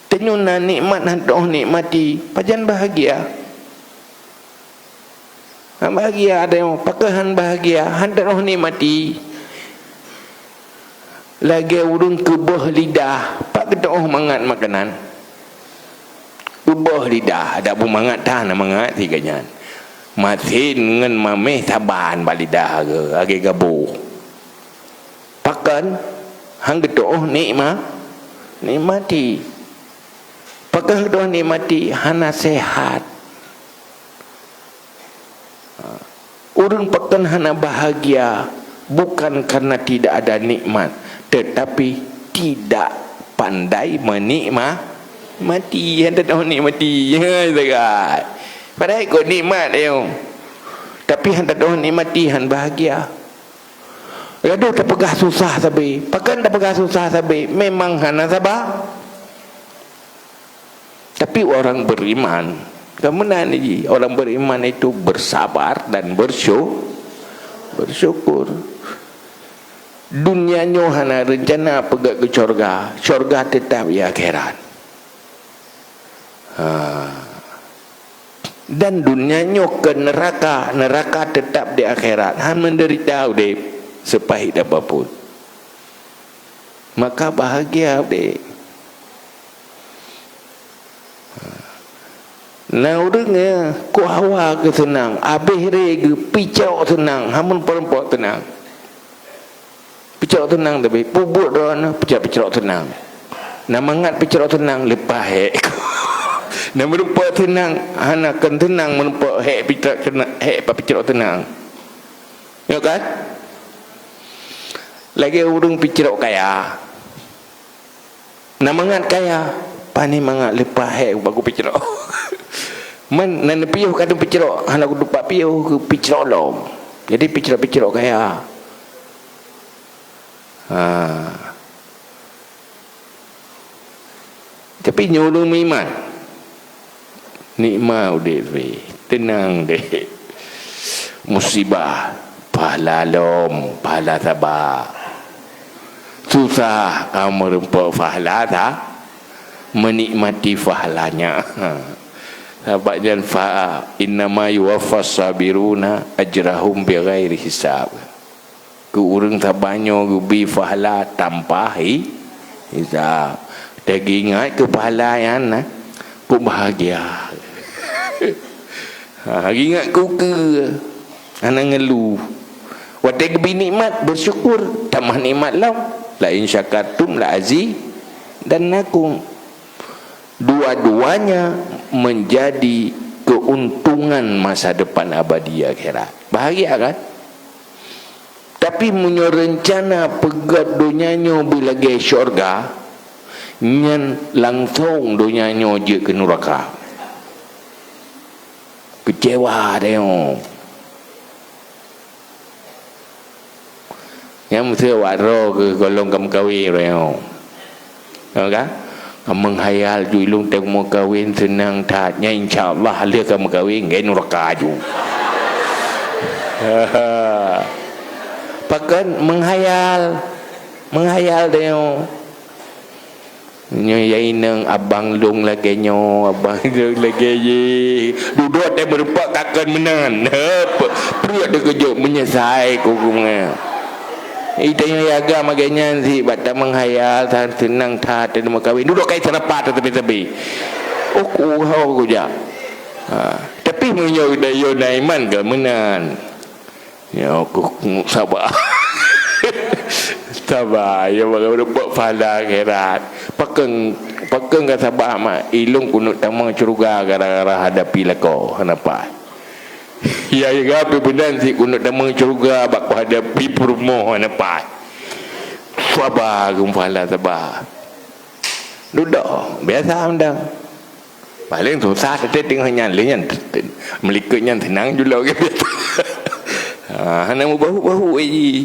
Tanyoe na nikmat hana teuoh nikmati, pajan bahagia? Hana bahagia tanyoe, pakon hana bahagia, hana teuoh nikmati. Lagée ureuëng keubeueh lidah, pat geuteuoh mangat makanan. Keubeueh lidah, adak beumangat tan, mangat sigoe nyan. Masin ngon maméh saban bak lidah geuh, lagée gaboh. Pakon? Hana geuteuoh nikma-, nikmati. Pakon hana geuteuoh nikmati? Hana sehat. Ha. Ureuëng pakon hana bahagia, bukan karena tidak ada nikmat, tetapi tidak pandai menikma-, mati. Hana teuoh nikmati. Ya, sagai. Padahai kok nikmat, ayo. Tapi hana teuoh nikmati, hana bahagia. Gadoh tapeugah susah sabe. Pakon tapeugah susah sabe? Memang hana saba. Tapi orang beriman, ka meunan jih, orang beriman itu bersabar dan bersyu-, bersyukur. Dunia nyoe hana reuncana peugét keu syurga, syurga teutap di akhirat. Ha. Dan dunia nyoe keu neuraka, neuraka teutap di akhirat. Hana menderita udeb sepahit apapun. Maka bahagia udeb. Na ureuëng, ya, kok hawa keu seunang, abéh ré geuh picok seunang, hana meureumpok seunang. Picok seunang tapi, peubuet droeneuh picok-picok seunang. Na mangat picok seunang, leupah hék. Na meureumpok seunang, hana kon seunang meureumpok hék picok seunang, hék bak picok seunang. Ya kan? Lagée ureuëng picok kaya. Na mangat kaya, pane mangat leupah hék bagoe picok. Man, na neupiôh kadang picok, hana kutupat piôh keu picok lom. Jadi picok-picok kaya. Ha. Tapi nyoe ureuëng meuiman. Nikmat udeb, teunang deh. Musibah, pahala lom, pahala saba. Susah, ka meureumpok pahala sa-, menikmati pahalanya. Sabab nyan fa innama yuwaffas sabiruna ajrahum bighairi hisab. Keu ureuëng saban nyoe geubri pahala tanpa hi-, hisab. Teuingat keu pahala nyan, nah, kok bahagia. Ha, ingat keu keue, hana ngeuluh. Watée geubri nikmat, bersyukur, tamah nikmat lom. La in syakartum la azidannakum. Dua-duanya menjadi keuntungan masa depan abadi akhirat. Bahagia kan? Tapi meunyoe reuncana peugét donya nyoe beu lagée syurga, nyan langsong donya nyoe jeuet keu nuraka. Keucewa tanyoe. Nyan meuseuh awak droe keu gohlom ka meukawen uroe nyoe. Ka? Ka meuhayal ju ilong teuh meukawen seunang that. Nyan insya Allah lheueh ka meukawen, ngon nuraka ju. Pakon meuhayal? Meuhayal tanyoe. Nyoe ya inong abang lôn lagèe nyoe, abang lôn lagèe jih. Dudoe teuh meureumpok ka kon meunan. Pruet teukeujot meunyeusai ku geumeung. Ita nyoe ya agam lagèe nyan sit bak tamong khayal, seunang that teuh meukawen. Dudoe kai seurapa teuh teubé-teubé. Oh, ku ho ku jak. Ha, tapi meunyoe dah yo na iman kon meunan. Ya, ku, ku saba. Saba, ya, bagaimana buat pahala akhirat. Pakeng, pakeng ka saba mak, ilong kunut tamong syurga gara-gara hadapi lakoe, hana paih. Ya, ya, gapi beuna sit kunut tamong syurga bak hadapi peurumoh, hana paih. Saba, gum pahala saba. Dudoe, biasa mantong. Paléng susah teuh teungoh nyan, lé nyan te-, te-, meulikot nyan seunang ju lom. Ha, hana meubahu-bahu, eh.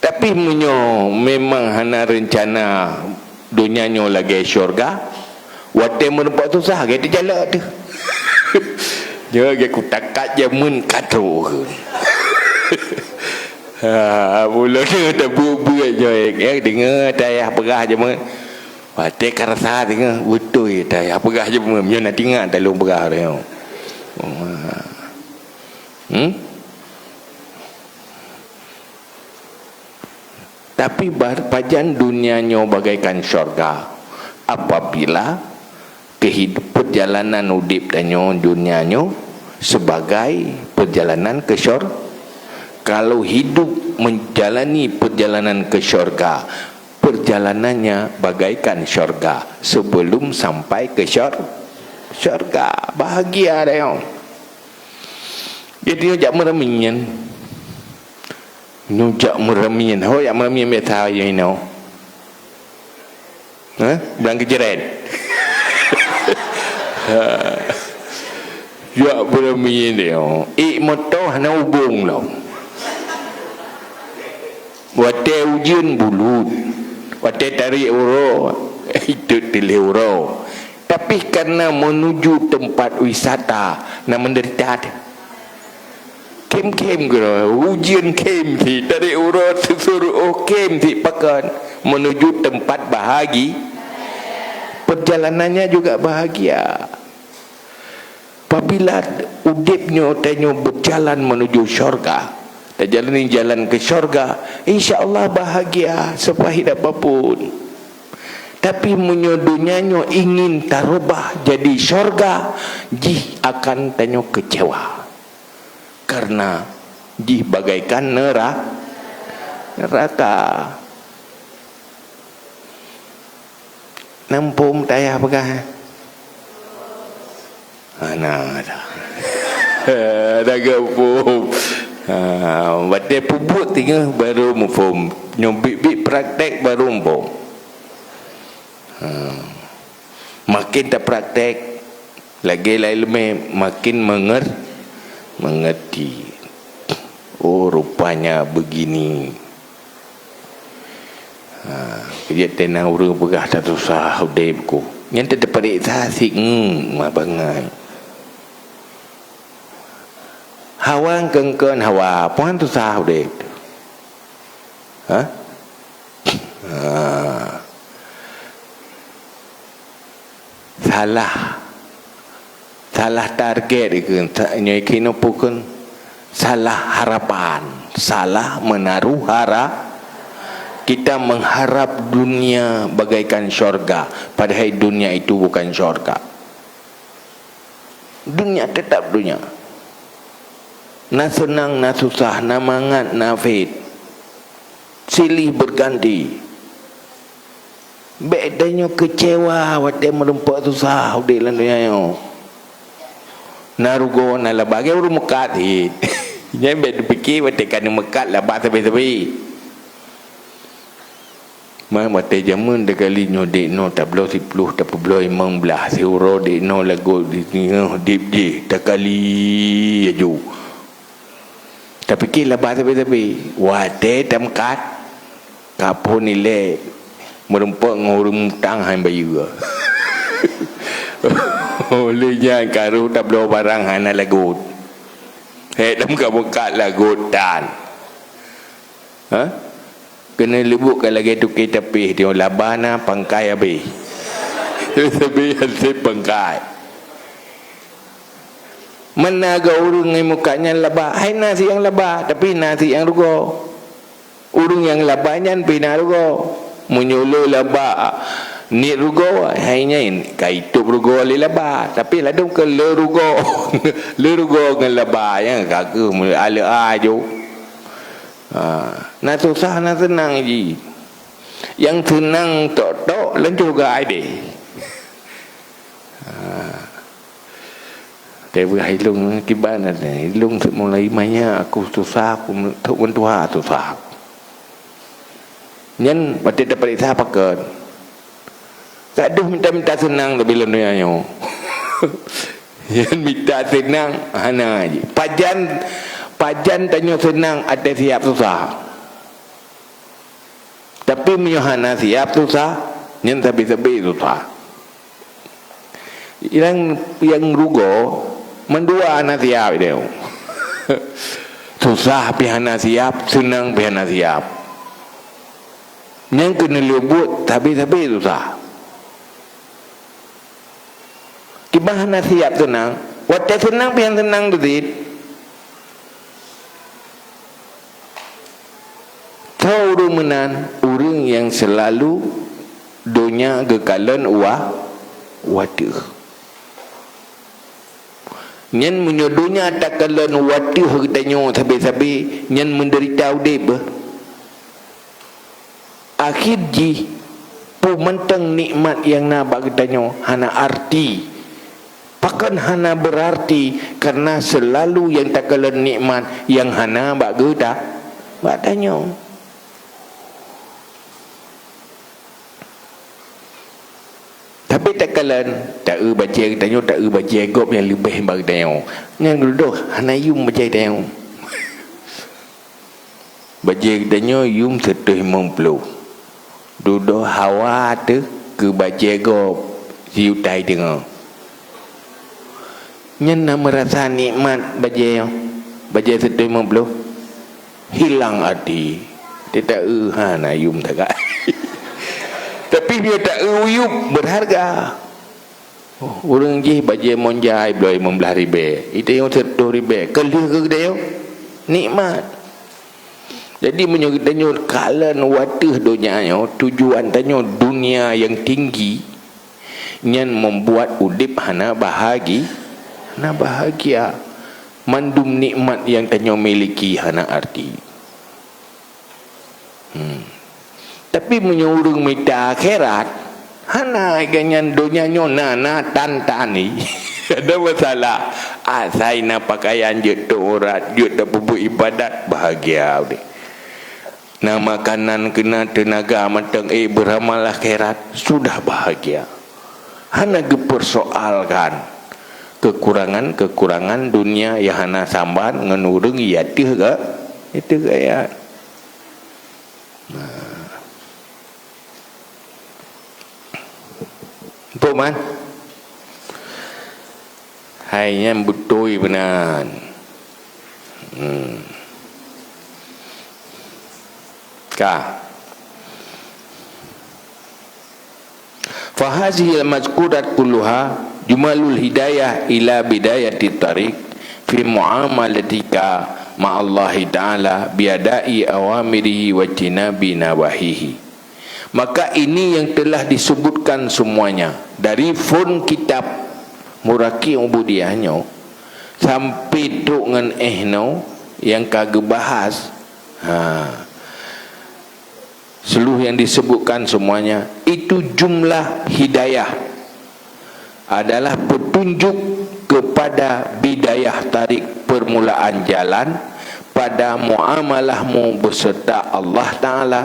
Tapi meunyoe memang hana reuncana donya nyoe lagèe syurga, watèe meureumpok susah, lagèe teujalak teuh. Nyoe lagèe kutakat jameun ka troh. Ha, buleuen nyoe tabuet-buet nyoe, eh, deungoe tayah peugah jameun. Watèe ka rasa teungoh beutôi tayah peugah jameun, meunyoe na teuingat talôn peugah lagèe nyoe. Hmm? Tapi ba-, pajan dunia nyoe bagaikan syurga apabila kehid-, perjalanan udép tanyoe dunia nyoe sebagai perjalanan ke syur-, kalau hidup menjalani perjalanan ke syurga, perjalanannya bagaikan syurga sebelum sampai ke syur-, syurga. Bahagia dah nyoe. Jadi, jak meuramian. Nyoe jak meuramian. Ho jak meuramian biasa nyoe inoe. Hah? Bulan Kejrét. Jak meuramian nyoe. Ék moto hana ubông lom. Watèe ujeuen bulut. Watèe tarék uroe, itot tiléh uroe. Tapi karena menuju tempat wisata, na menderita teuh. Khém-khém keudroe, ujeuen khém sit, tarék uroe susur, oh, khém sit pakon menuju tempat bahagi-, perjalanannya juga bahagia. Apabila udép nyoe tanyoe berjalan menuju syurga, tajalani jalan ke syurga, insya Allah bahagia sepahit apapun. Tapi meunyoe donya nyoe ingin tarubah jadi syurga, jih akan tanyoe kecewa. Karena jih bagaikan nera-, neraka. Na muphom tayah peugah, eh? Hana, dah. Dah geuphom. Ha, watèe peubuet teungoh baru muphom. Nyoe biet-biet praktek baru muphom. Ha. Makin tapraktek, lagèe lai leumèe, makin menger-, mengerti. Oh, rupanya begini. Ha, keujeuet teunang ureueng peugah that susah udép ku. Nyan teuh tapareksa sit, hmm, ma bangai. Hawa keungkeuen hawa, peue han susah udép. Ha? Ha. Salah. Salah target ikeu, sa-, nyoe keunoe pukon salah harapan, salah menaruh hara-, kita mengharap dunia bagaikan syurga, padahal dunia itu bukan syurga. Dunia tetap dunia. Na seunang, na susah, na mangat, na phet. Silih berganti. Bèk tanyoe keucewa watèe meurumpok susah udép lam donya nyoe. Na rugoe, na laba, lagèe ureueng meukat cit. Nyan bèk teupike watèe ka neumeukat laba sabe-sabe. Man watèe jameun takali nyoe dek noe tabloe siploh, tapeubloe limong blaih, siuroe dek noe lagot di teungoh dip jih, takali laju. Tapike laba sabe-sabe, watèe tameukat, ka phôn ilèe meurumpok ngon ureueng mutang han bayeue. Óh lheueh nyan ka rôh tabloe barang hana lagot. Hék lom ka meukat lagot tan. Ha? Keuneuleubuet ka lagée tukée tapéh, teungoh laba na pangkai habéh. Sabé hasé pangkai. Meunan geu ureuëng ngon muka nyan laba, hai na si nyang laba, tapi na si nyang rugoe. Ureuëng nyang laba nyan pih na rugoe. Meunyoe le laba niet rugoe, hai nyan ka itôb rugoe lé laba, tapi ladôm keu le rugoe. Le rugoe ngon laba nyan ka kheueh ale ajo. Ha, na susah, na seunang jih. Nyang seunang tok-tok lam syeuruga ideh. Ha. Tapi hai lôn kiban ada, lôn mulai maya aku susah, aku tok mentua susah. Nyan watée tapareksa pakon. Gadoh mita-mita seunang tapi lam donya nyoe. Nyan mita seunang hana jih. Pajan, pajan tanyoe seunang até siab susah. Tapi meunyoe hana siab susah, nyan sabe-sabe susah. Nyang, nyang rugoe mandua hana siab ideh. Susah pih hana siab, seunang pih hana siab. Nyang keuneuleubuet sabe-sabe susah. Kiban hana siab seunang, watée seunang pih hana seunang teusit. Soe ureuëng meunan? Ureuëng nyang seulalu donya geukalon u ateueh. Nyan meunyoe donya takalon u ateueh geutanyoe sabe-sabe, nyan meudeurita udeb. Akhé jih, peue mantong nikmat nyang na bak geutanyoe hana arti. Pakon hana beurarti? Kareuna seulalu nyang takalon nikmat nyang hana bak geuta-, bak tanyoe. Tapi takalon, taeu bajée geutanyoe, taeu bajée gob nyang leubeh bak geutanyoe. Nyan dudoe hana yum bajée tanyoe. Bajée geutanyoe yum sireutoh limong ploh. Dudoe hawa teuh keu bajée gob siyutai teungoh. Nyan na meurasa nikmat bajée nyoe, bajée sireutoh limong ploh. Hilang até. Taeu hana yum tagak. Tapi bila taeu yum beurharga. Oh, ureuëng jih bajée monjai bloe limong blaih ribée, geutanyoe sireutoh ribée, ka lheueh keu geutanyoe nikmat. Jadi meunyoe geutanyoe kalon u ateueh donya nyoe, tujuan tanyoe dunia nyang tinggi, nyan membuat udeb hana bahagi-, hana bahagia. Mandum nikmat nyang tanyoe miliki hana arti. Hmm. Tapi meunyoe ureuëng mita akhirat, hana, gobnyan donya nyoe na, na tan-tan ni. Ada masalah. Asai na pakaian jeuet teuurat, jeuet tapeubuet ibadat, bahagia udeb. Na makanan keunan, teunaga mantong, eh, beuramal akhirat, sudah bahagia. Hana geupeursoalkan keukurangan-keukurangan dunia nyang hana saban ngon ureuëng nyang ateueh ga-, ateueh gaya. Nah. Empuk man? Hai nyan beutôi meunan. Hmm. Ka. Fahazihil mazkurat kulluha jumalul hidayah ila bidayatit tariq fi muamalatika ma'allahi ta'ala biadai awamirihi wajtinabi nawahihi. Maka ini yang telah disebutkan semuanya dari fon kitab Muraqi Ubudiyah nyoe sampai trok ngon eh nyoe nyang ka geubahas. Ha. Seluruh yang disebutkan semuanya itu jumlah hidayah adalah petunjuk kepada bidayah tarik permulaan jalan pada muamalahmu beserta Allah Ta'ala,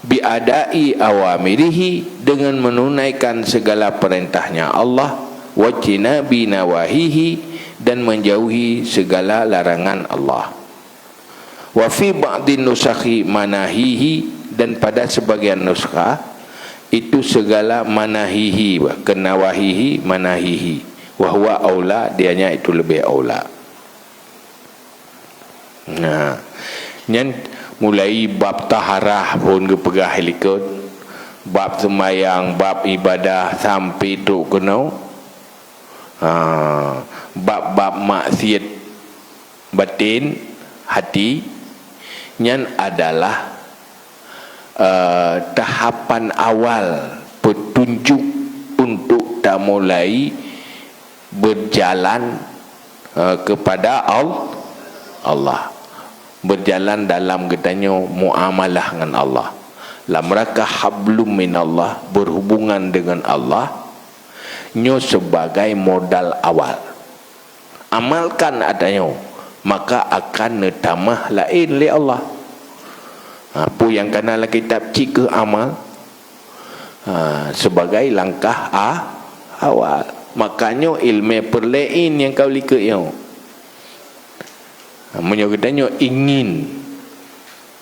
biadai awamirihi, dengan menunaikan segala perintahnya Allah, wajtinabi nawahihi, dan menjauhi segala larangan Allah. Wa fi ba'din nusakhi manahihi, dan pada sebagian nuskah itu segala manahihi, bahkan nawahihi manahihi. Wa huwa aula, dianya itu lebih aula. Nah, nyan Mulai bab taharah phon geupeugah likot, bab seumayang, bab ibadah sampai trok keunoe. Ha, bab-bab maksiat batin, hati, nyan adalah, eh, tahapan awal petunjuk untuk tamulai berjalan, eh, kepada Al-, Allah. Berjalan dalam geutanyoe muamalah ngon Allah. Lam rangka hablum minallah, berhubungan dengan Allah, nyoe sebagai modal awal. Amalkan ata nyoe, maka akan neutamah laén lé Allah. Ha, peue nyang kana lam kitab cit keuh amal, ha, sebagai langkah a-, awal. Maka nyoe ileumèe peurlaén nyang ka likot nyoe. Ha, meunyoe geutanyoe ingin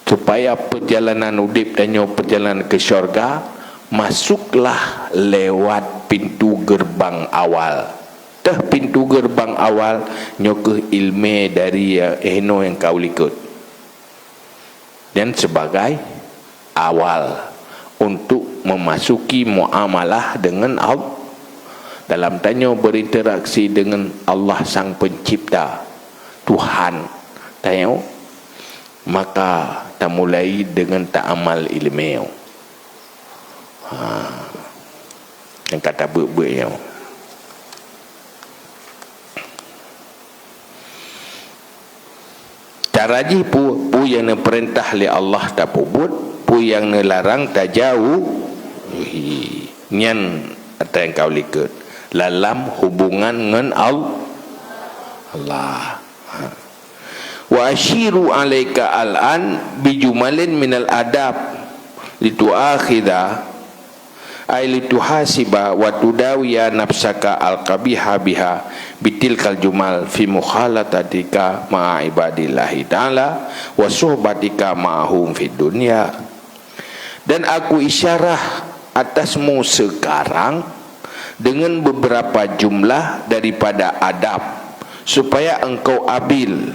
supaya perjalanan udép tanyoe perjalanan ke syurga, masuklah lewat pintu gerbang awal. Teuh pintu gerbang awal, nyoe keuh ileumèe dari, eh, inoe nyang ka likot. Dan sebagai awal untuk memasuki muamalah dengan Allah. Dalam tanyoe berinteraksi dengan Allah Sang Pencipta, Tuhan tanyoe, maka tamulai dengan taamal ileumèe. Ha. Nyang ka tabeuet-beuet nyoe. Cara jih peue, peue nyang neupeurintah lé Allah tapeubuet, peue nyang neularang tajauhi. Nyan ata nyang ka likot. Dalam hubungan ngon Al-, Allah. Ha. Wa asyiru alaika al-an bijumalin minal adab lituakhidha, ay lituhasiba wa tudawiya nafsaka al-qabiha biha bitilkal jumal fi mukhalatatika ma'a ibadillahi ta'ala wa suhbatika ma'ahum fid dunya. Dan aku isyarah atasmu sekarang dengan beberapa jumlah daripada adab, supaya engkau abil,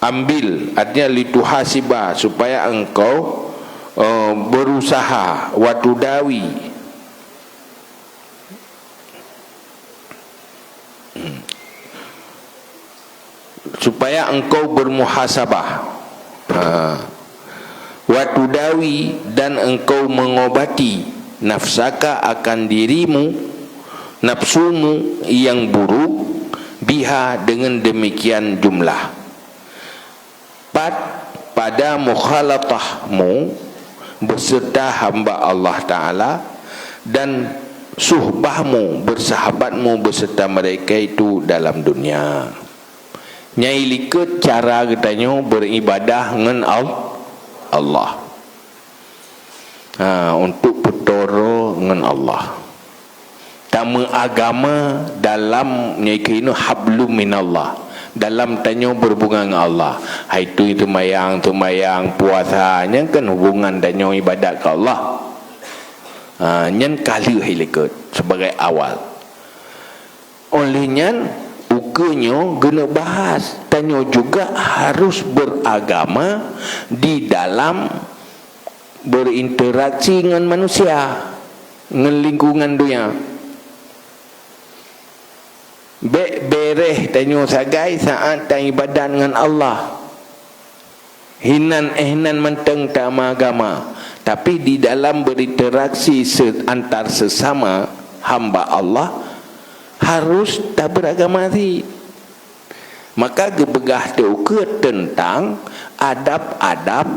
ambil, artinya lituhasiba, supaya engkau, eh, berusaha, watudawi, supaya engkau bermuhasabah. Ha. Watudawi, dan engkau mengobati, nafsaka, akan dirimu, nafsumu yang buruk, biha, dengan demikian jumlah. Pat, pada mukhalatahmu beserta hamba Allah Ta'ala dan suhbahmu, bersahabatmu beserta mereka itu dalam dunia. Nyang likot cara geutanyoe beribadah ngon Al-, Allah. Ha, untuk peutoro ngon Allah. Tameuagama dalam nyoe keunoe hablum minallah. Dalam tanyoe berhubungan ngon Allah. Hai tu seumayang, seumayang, puasa, nyan kan hubungan tanyoe ibadat keu Allah. Ha, nyan ka lheueh likot sebagai awal. Oleh nyan, ukeue nyoe geuneuk bahas, tanyoe juga harus beragama di dalam berinteraksi ngon manusia, ngon lingkungan dunia. Bék bereh tanyoe sagai saat taibadat ngon Allah. Hinan eh nan mantong tameuagama, tapi di dalam berinteraksi se-, antar sesama hamba Allah, harus taberagama cit. Maka geupeugah teukeue teuntang adab-adab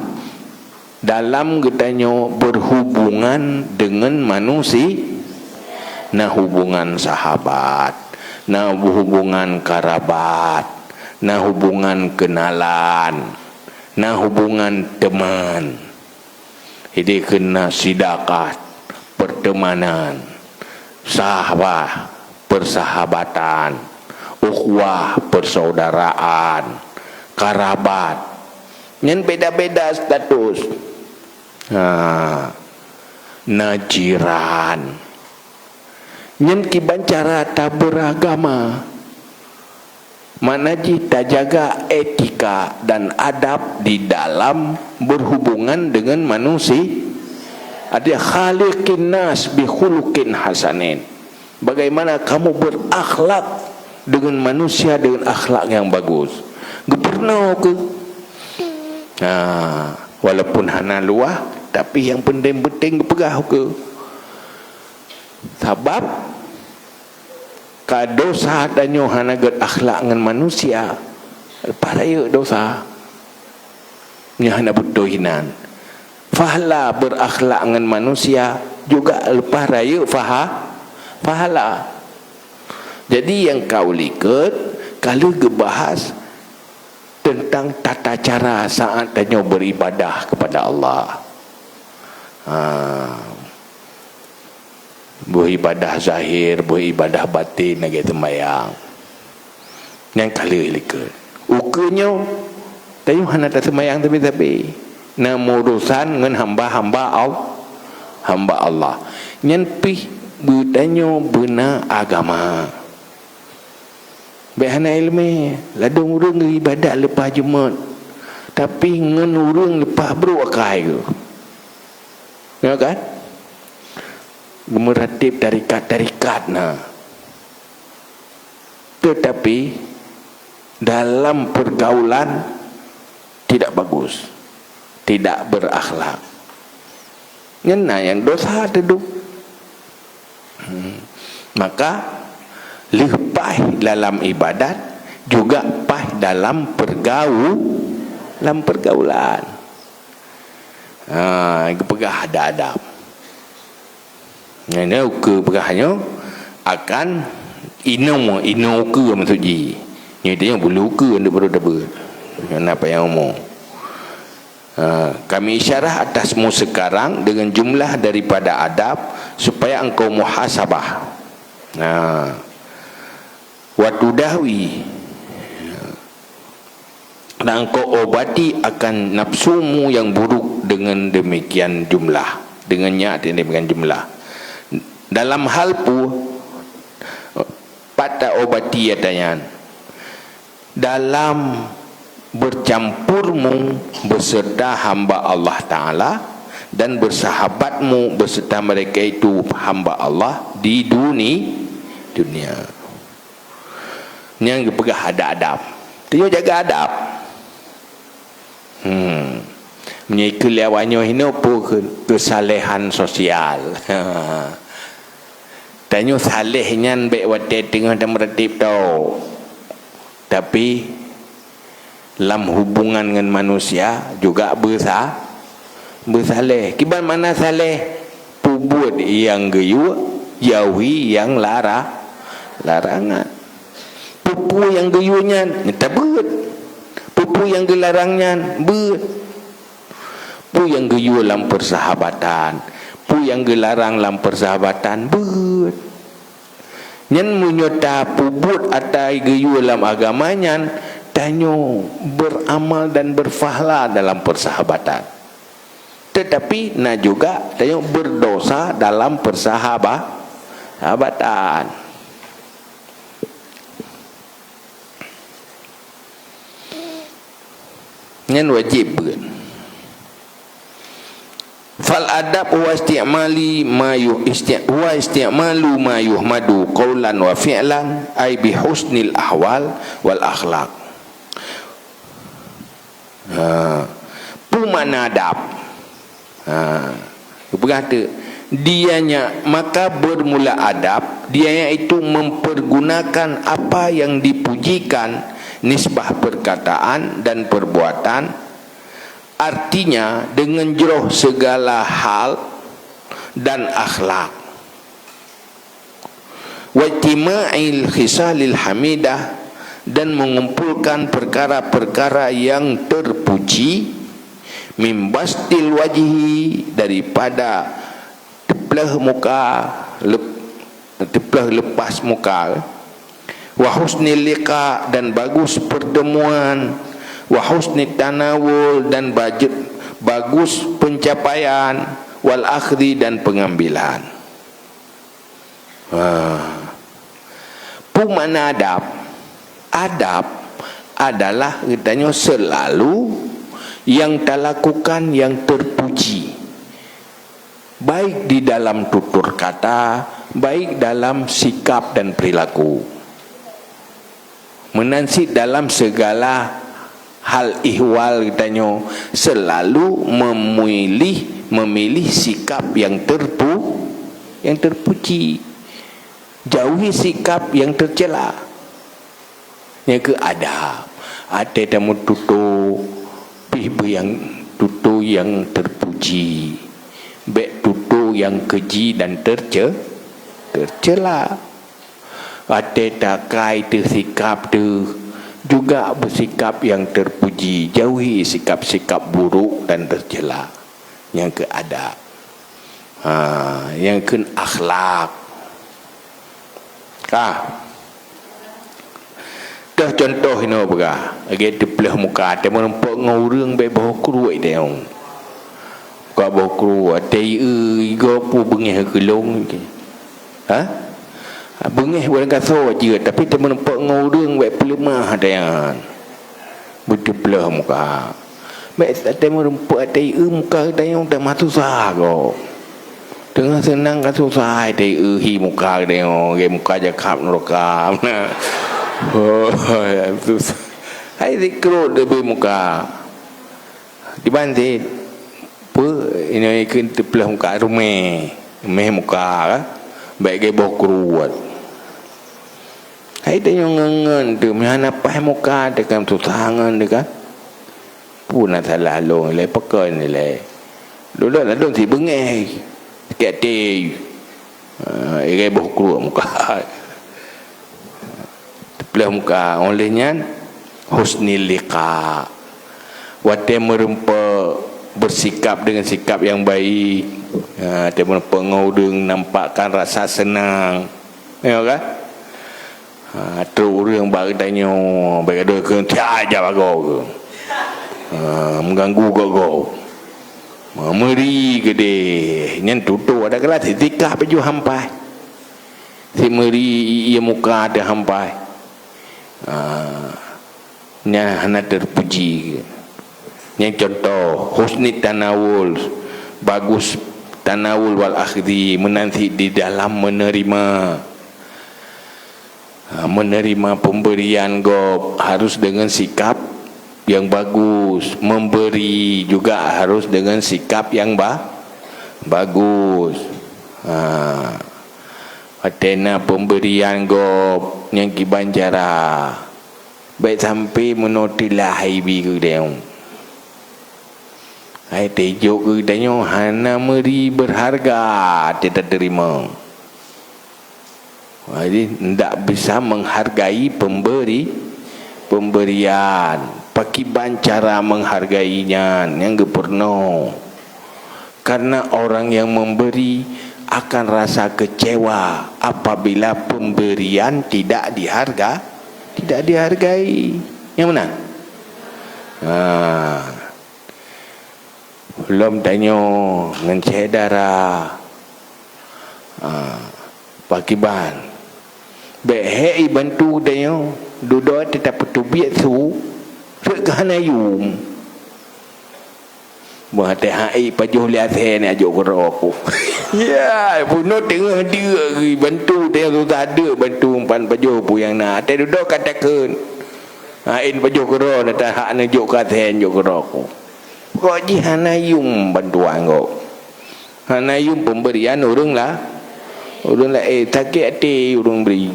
dalam geutanyoe berhubungan dengan manusia, na hubungan sahabat, na hubungan karabat, na hubungan kenalan, na hubungan teman. Jadi keu na sidakah, pertemanan, sahbah, persahabatan, ukhuwah, persaudaraan, karabat. Nyan beda-beda status. Ha, na jiran. Nyan kiban cara taberagama. Makna jih tajaga etika dan adab di dalam berhubungan dengan manusia. Ada khaliqin nas bi khuluqin hasanin. Bagaimana kamu berakhlak dengan manusia dengan akhlak yang bagus? Geupurunoe keu. Ha, walaupun hana luwah, tapi yang penting-penting geupeugah keu. Sabab ka dosa tanyoe hana gét akhlak ngon manusia, leupah rayeuk dosa. Nyan hana beutôi inan. Pahala berakhlak ngon manusia juga leupah rayeuk paha-, pahala. Jadi nyang ka u likot ka lheueh geubahas teuntang tata cara saat tanyoe beuribadah kepada Allah. Ha. Boh ibadah zahir, boh ibadah batin lagée seumayang. Nyan ka lheueh likot. Ukeue nyoe, tanyoe hana taseumayang sabe-sabe. Na meuurosan ngon hamba-hamba Al-, hamba Allah. Nyan pih beutanyoe beuna agama. Bék hana iéleumé, ladôm ureuëng geuibadat leupah jeumöt, tapi ngon ureuëng leupah brôk akai geuh. Ya kan? Geumeuratéb tarekat-tarekat na. Tetapi dalam pergaulan tidak bagus, tidak berakhlak. Nyan na nyang dosa teudum. Hmm. Maka lheueh paih dalam ibadat, juga paih dalam pergau-, dalam pergaulan. Ha, geupeugah adab-adab. Nyan ukeue peugah nyoe akan inoe, inoe ukeue maksud jih. Nyoe tanyoe bulu ukeue untuk baru dabeut. Nyan apa nyang umum. Ha, kami isyarah atasmu sekarang dengan jumlah daripada adab supaya engkau muhasabah. Ha. Wa tudawi. Dan engkau obati akan nafsumu yang buruk dengan demikian jumlah, dengan nyak demikian jumlah. Dalam hal pu-, pat taobati ata nyan? Dalam bercampurmu beserta hamba Allah Ta'ala dan bersahabatmu beserta mereka itu hamba Allah di duni-, dunia. Nyang geupeugah adab-adab. Tanyoe jaga adab. Hmm. Meunyoe keu lé awak nyoe hinoe peue keu-, keusalehan sosial. Tanyoe saleh nyan bék watée teungoh tameuratéb tok. Tapi lam hubungan ngon manusia juga beusa-, beusaleh. Kiban makna saleh? Peubuet nyang geuyue, jauhi nyang lara-, larangan. Peue-peue nyang geuyue nyan, tabeuet. Peue-peue nyang geularang nyan, beuet. Peue nyang geuyue lam peusahabatan, peue nyang geularang lam peusahabatan, beuet. Nyan meunyoe tapeubuet ata geuyue lam agama nyan, tanyoe beuramal dan beupahla dalam peusahabatan. Tetapi na juga tanyoe beudosa dalam peusahaba-, sahabatan. Nyan wajéb beuet. Fal adab huwa isti'mali ma yuh-, isti-, huwa isti'malu ma yuhmadu qaulan wa fi'lan, ay bi husnil ahwal wal akhlak. Ha. Peue makna adab? Ha. Geupeugah teuk, dianya, maka bermula adab, dianya itu mempergunakan apa yang dipujikan, nisbah perkataan dan perbuatan, artinya dengan jroh segala hal dan akhlak. Wajtima'il khisalil hamidah, dan mengumpulkan perkara-perkara yang terpuji, mimbastil wajhi, daripada teupleuh muka, lep-, teupleuh leupas muka, wa husnil liqa, dan bagus pertemuan, wa husnit tanawul, dan baju-, bagus pencapaian, wal akhdi, dan pengambilan. Ha. Peue makna adab? Adab adalah geutanyoe selalu nyang talakukan nyang terpuji, baik di dalam tutur kata, baik dalam sikap dan perilaku. Meunan cit dalam segala hal ihwal geutanyoe selalu memilih, memilih sikap nyang terpu-, nyang terpuji. Jauhi sikap nyang tercela. Nyang keu adab, até tameututoe pih beu nyang tutoe nyang terpuji. Bék tutoe nyang keuji dan terce-, tercela. Até takai teuh sikap teuh juga beusikap nyang terpuji. Jauhi sikap-sikap buruk dan tercela. Nyang keu adab. Ha, nyang kheun akhlak. Ka. Teuh contoh inoe peugah, lagée teupleuh muka, teuma meurumpok ngon ureuëng bék boh kruet teuh. Ka boh kruet, teuh ié igoe peue beungéh keulong. Ha? Beungéh bukan gasoe jeuet, tapi teuma meurumpok ngon ureuëng bék peuleumah teuh. Beuteupleuh muka. Bék até meurumpok até ié muka geutanyoe teuma susah gob. Teungoh seunang ka susah até ié hi muka geutanyoe, lagée muka jakab nuraka. Oh, susah. Hai sikrot leubeh muka. Diban cit, peue, inoe kheun teupleuh muka, ruméh. Ruméh muka kan. Bék geuboh kruet. Hai tanyoe ngon-ngon teuh, meuhana paih muka teuh kan susah ngon teuh kan. Peue na salah lôn ilée, pakon ilée. Lôn ladôm sibeungéh, sakét até. Ah, igai boh kruet muka. Teupleuh muka, óh lheueh nyan husnul liqa. Watée meurumpok bersikap dengan sikap yang baik, ha, watée meurumpok ngon ureuëng nampakkan rasa seunang. Ya kan? Ha, trok ureuëng bak geutanyoe, bak geutanyoe keu tiap jak bagoe keu. Ha, mengganggu gogoe. Ha, meuri keudeh. Nyan tutoe ada kelas itikah baju hampai. Si meuri ié muka teuh hampai. Ha, nyan hana terpuji. Nyang contoh, husni tanawul, bagus tanawul wal akhdhi, meunan cit di dalam menerima. Ha, menerima pemberian gob harus dengan sikap yang bagus, memberi juga harus dengan sikap yang ba-, bagus. Ha, watée na pemberian gob nyang kiban cara, bék sampai meunoe teulah ibi keu geutanyoe. Hai teujok keu geutanyoe hana meuri berharga teuh tateurimong. Jadi, ndak bisa menghargai pemberi, pemberian. Pakiban cara menghargai nyan, nyang geupeurunoe. Karena orang yang memberi akan rasa kecewa apabila pemberian tidak diharga-, tidak dihargai. Nyang meunan? Ha. Lom tanyoe ngon syedara. Ha, pakiban. Bék hék ibantu tanyoe, dudoe teutab peuteubiet su, rhot keu hana yum. Bah teuhai pajoh lé asèe nyan jok keudroe ku. Ya, bunoe teungoh deuk geubantu, teungoh susah deuk bantu umpan pajoh peue nyang na. Watèe dudoe ka takheun. Ain pajoh keudroe na tahak neujok keu asèe jok keudroe ku. Pokok jih hana yum bantuan gob. Hana yum pemberian ureueng la-, ureueng laén. Sakét até ureueng bri.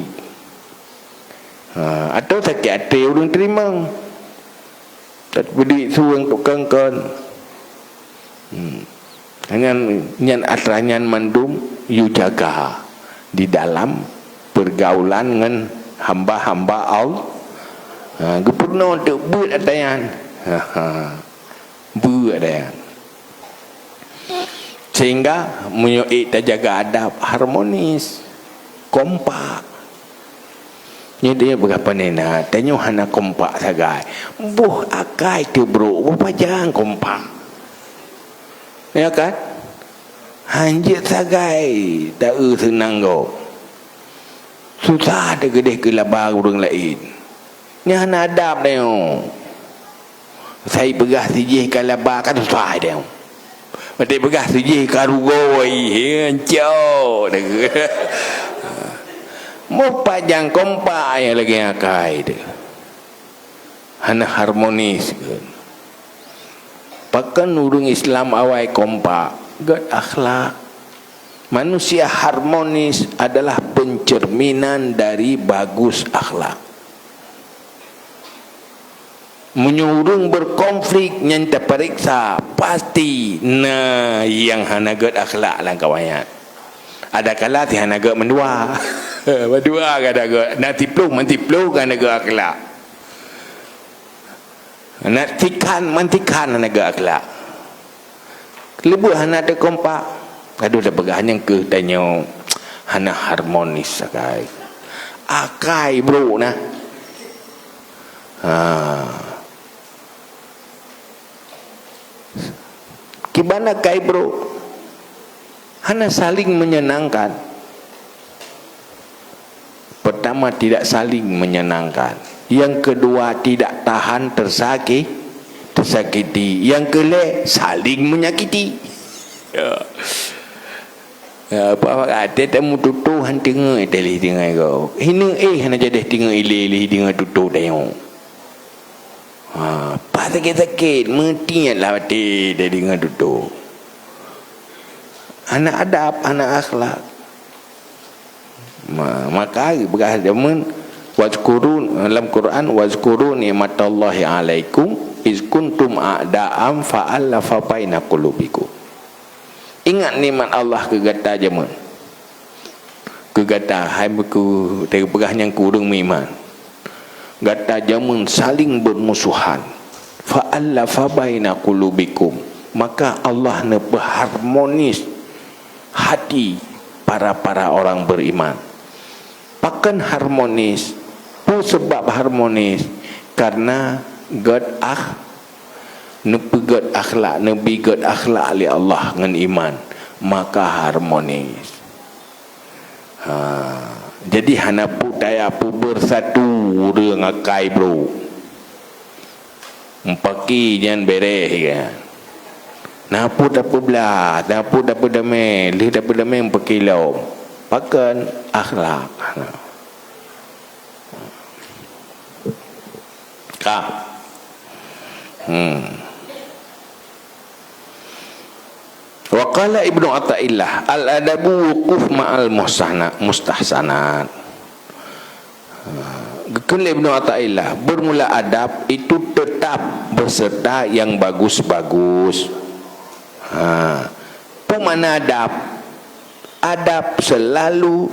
Ha, atau sakét até ureueng teurimong. Tapeuduek su nyang kon-kon. Hmm. Nyan, nyan atra nyan mandum yue jaga di dalam pergaulan ngon hamba-hamba Allah. Ha, geupeurunoe teuk beuet atra nyan. Ha, ha. Beuet atra nyan. Sehingga meunyoe ék tajaga adab, harmonis, kompak. Nyoe dia peugah panena, tanyoe hana kompak sagai. Boh akai teubrok, boh pajang kompak. Ya kan? Hanjeuet sagai ta-eu seunang gob. Susah teuh keudeh keu laba ureueng laén. Nyan hana adab tanyoe. Sai peugah sijih ka laba ka susah tanyoe. Maté peugah sijih ka rugoe, he, ancok. Mupajang kompak nyang lagée akai teuh. Hana harmonis. Pakon ureuëng Islam awai kompak? Gét akhlak. Manusia harmonis adalah pencerminan dari bagus akhlak. Meunyoe ureuëng berkonflik nyan tapareksa, pasti na nyang hana gét akhlak lam kawan nyan. Adakala si hana gét mandua. Mandua ka hana gét, na siploh man siploh ka hana gét akhlak. Na tikhan man tikhan hana gét akhlak. Leubeh hana teukompak. Aduh, tapeugah nyang keuh tanyoe hana harmonis akai. Akai brok na. Ha. Kiban akai brok? Hana saling menyenangkan. Pertama, tidak saling menyenangkan. Yang kedua, tidak tahan tersakit, tersakiti. Yang keempat, saling menyakiti. Ya. Ya, apa-apa kata temu tutoe han teungoh teuh lé teungoh ko. Hina eh hana jadi teungoh ilé lé teungoh tutoe tanyoe. Ha, pas sakét-sakét, meutiet lah baté dari ngon tutoe. Hana adab, hana akhlak. Ma-, maka peugah jameun, wazkuru, lam Quran, "Wazkuru ni'matallahi 'alaikum iz kuntum a'da'an fa'alafa baina qulubikum." Ingat nikmat Allah keu gata jameun. Keu gata, hai meuku-, teupeugah nyang keu ureuëng meuiman. Gata jameun saling bermusuhan. Fa'allafa baina qulubikum. Maka Allah neupeuharmonis hati para-para orang beriman. Pakon harmonis? Peue sabab harmonis? Karena gét akh-, neupeugét akhlak, neubi gét akhlak lé Allah ngon iman, maka harmonis. Ha, jadi hana peue taya peue bersatu ureuëng akai brok. Meupaké nyan bereh, ya. Na peue tapeublah, na peue tapeudamé, lheueh tapeudamé meupaké lom. Pakon? Akhlak. Ka. Hmm. Wa qala Ibnu Athaillah, "Al-adabu wuquf ma'al muhsana-, mustahsanat." Ha, geukheun lé Ibnu Athaillah, bermula adab itu tetap beserta yang bagus-bagus. Ha, peue makna adab? Adab selalu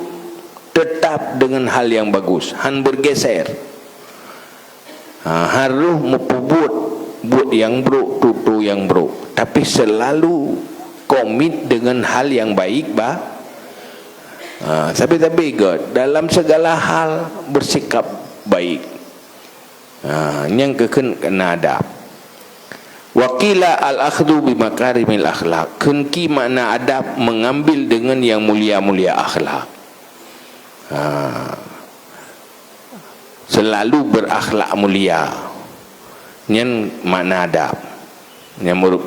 tetap dengan hal yang bagus, han bergeser. Ha, harôh meupeubuet buet nyang brok, tutoe nyang brok, tapi selalu komit dengan hal yang baik ba-, ha, sabe-sabe gét dalam segala hal bersikap baik. Ha, nyang geukheun keu adab. Wa qila al-akhdhu bi makarimil akhlak. Kheun ki makna adab mengambil dengan yang mulia-mulia akhlak. Ha. Selalu berakhlak mulia. Nyan makna adab. Nyang meureup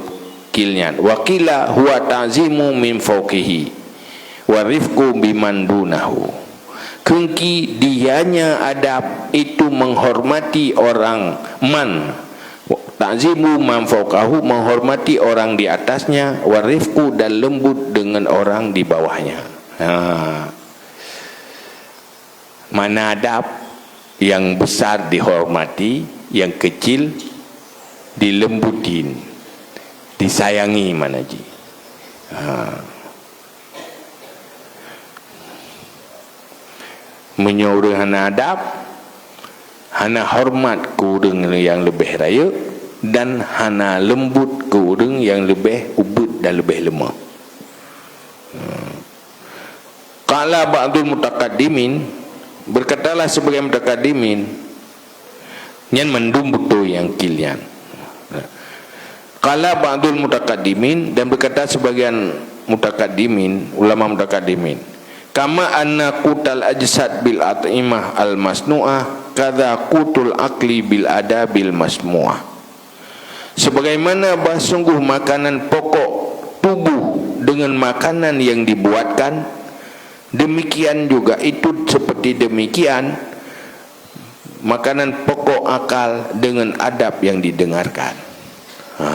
kil nyan. Wa qila huwa ta'zimu min fauqihi wa rifqu biman dunahu. Kheun ki dianya adab itu menghormati orang man, ta'zimu man fauqahu, menghormati orang di atasnya, wa rifqu, dan lembut dengan orang di bawahnya. Ha. Makna adab, yang besar dihormati, yang kecil dilembutin, disayangi makna jih. Ha. Meunyoe ureuëng hana adab, hana hormat keu ureuëng nyang leubeh rayeuk, dan hana leumbot keu ureuëng nyang leubeh ubit dan leubeh leumah. Hmm. Qala ba'dul mutaqaddimin, berkatalah sebagian mutaqaddimin, nyan mandum beutôi nyang kil nyan. Qala ba'dul mutaqaddimin, dan berkata sebagian mutaqaddimin, ulama mutaqaddimin, kama anna qutal ajsad bil at'imah al masnu'ah Kadza qutul aqli bil adabil masmu'ah. Sebagaimana bah sungguh makanan pokok tubuh dengan makanan yang dibuatkan, demikian juga itu seperti demikian makanan pokok akal dengan adab yang didengarkan. Ha.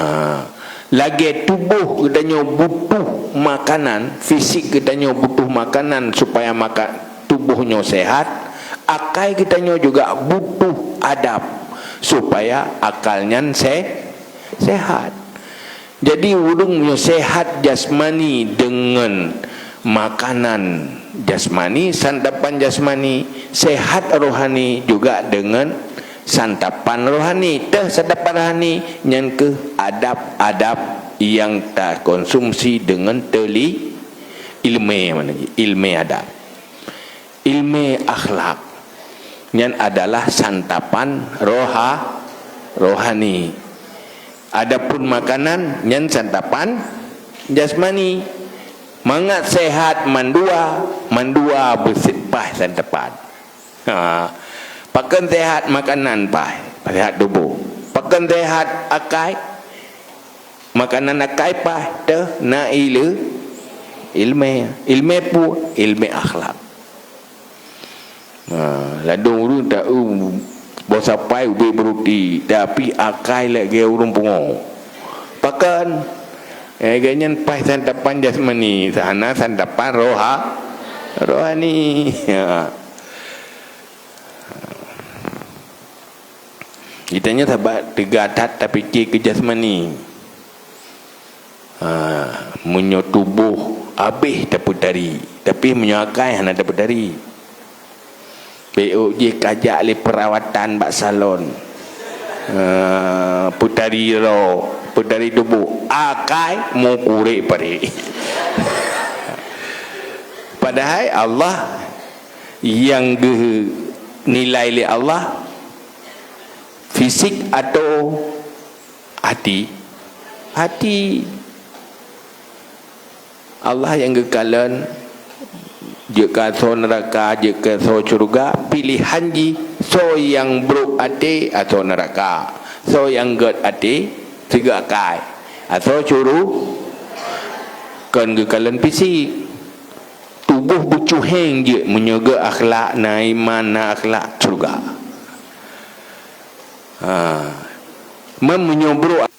Lagée tuboh geutanyoe butuh makanan, fisik geutanyoe butuh makanan supaya maka-, tuboh nyoe sehat, akai geutanyoe juga butuh adab supaya akal nyan se-, sehat. Jadi, ureuëng nyoe sehat jasmani deungon makanan jasmani, santapan jasmani, sehat rohani juga deungon santapan rohani. Teuh santapan rohani, nyan keuh adab-adab nyang takonsumsi deungon teuli-, ileumé, makna jih, ileumé adab. Ileumé akhlak, nyan adalah santapan roha-, rohani. Adapun makanan, nyan santapan jasmani. Mangat sehat mandua, mandua beusi-, paih santapan. Ha. Pakon sehat makanan paih, sehat tuboh. Pakon sehat akai, makanan akai paih teuh na ile-, ileumé. Ileumé peue? Ileumé akhlak. Ha, ladôm ureuëng ta-, eu, boh sapai ubé beuruti, tapi akai lagée ureuëng pungo. Pakon? Eh, gobnyan paih santapan jasmani, hana santapan roha-, rohani. Ya. Geutanyoe sabab teuga that tapike keu jasmani. Ha, meunyoe tuboh habéh tapeutari, tapi meunyoe akai hana tapeutari. Bék jih ka jak lé peurawatan bak salon. Ha, peutari droe, peutari tuboh, akai meukurek parek. Padahai Allah nyang geunilai lé Allah fisik atau hati? Hati. Allah nyang geukalon jeuet keu asoe neuraka, jeuet keu asoe syeuruga, piléhan jih soe nyang brok até asoe neuraka, soe nyang gét até sigoe akai asoe syeuruga. Kon geukalon fisik. Tuboh beucuhéng jeuet meunyoe gét akhlak, na iman, na akhlak, syeuruga. Ha. Man meunyoe brok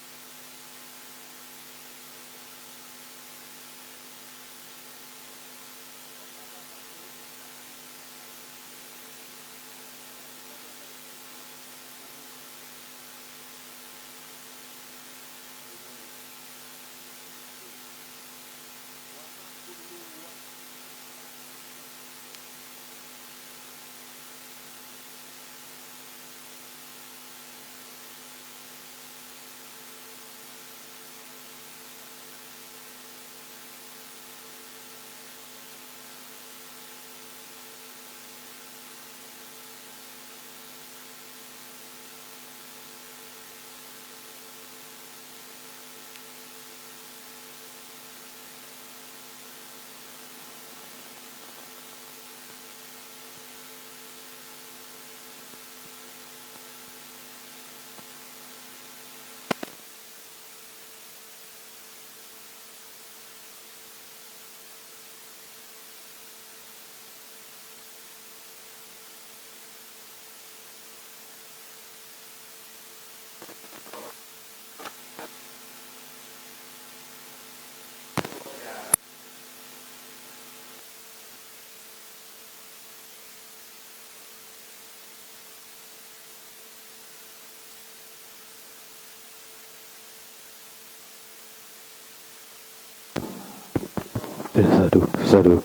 Eh, sadu, sadu.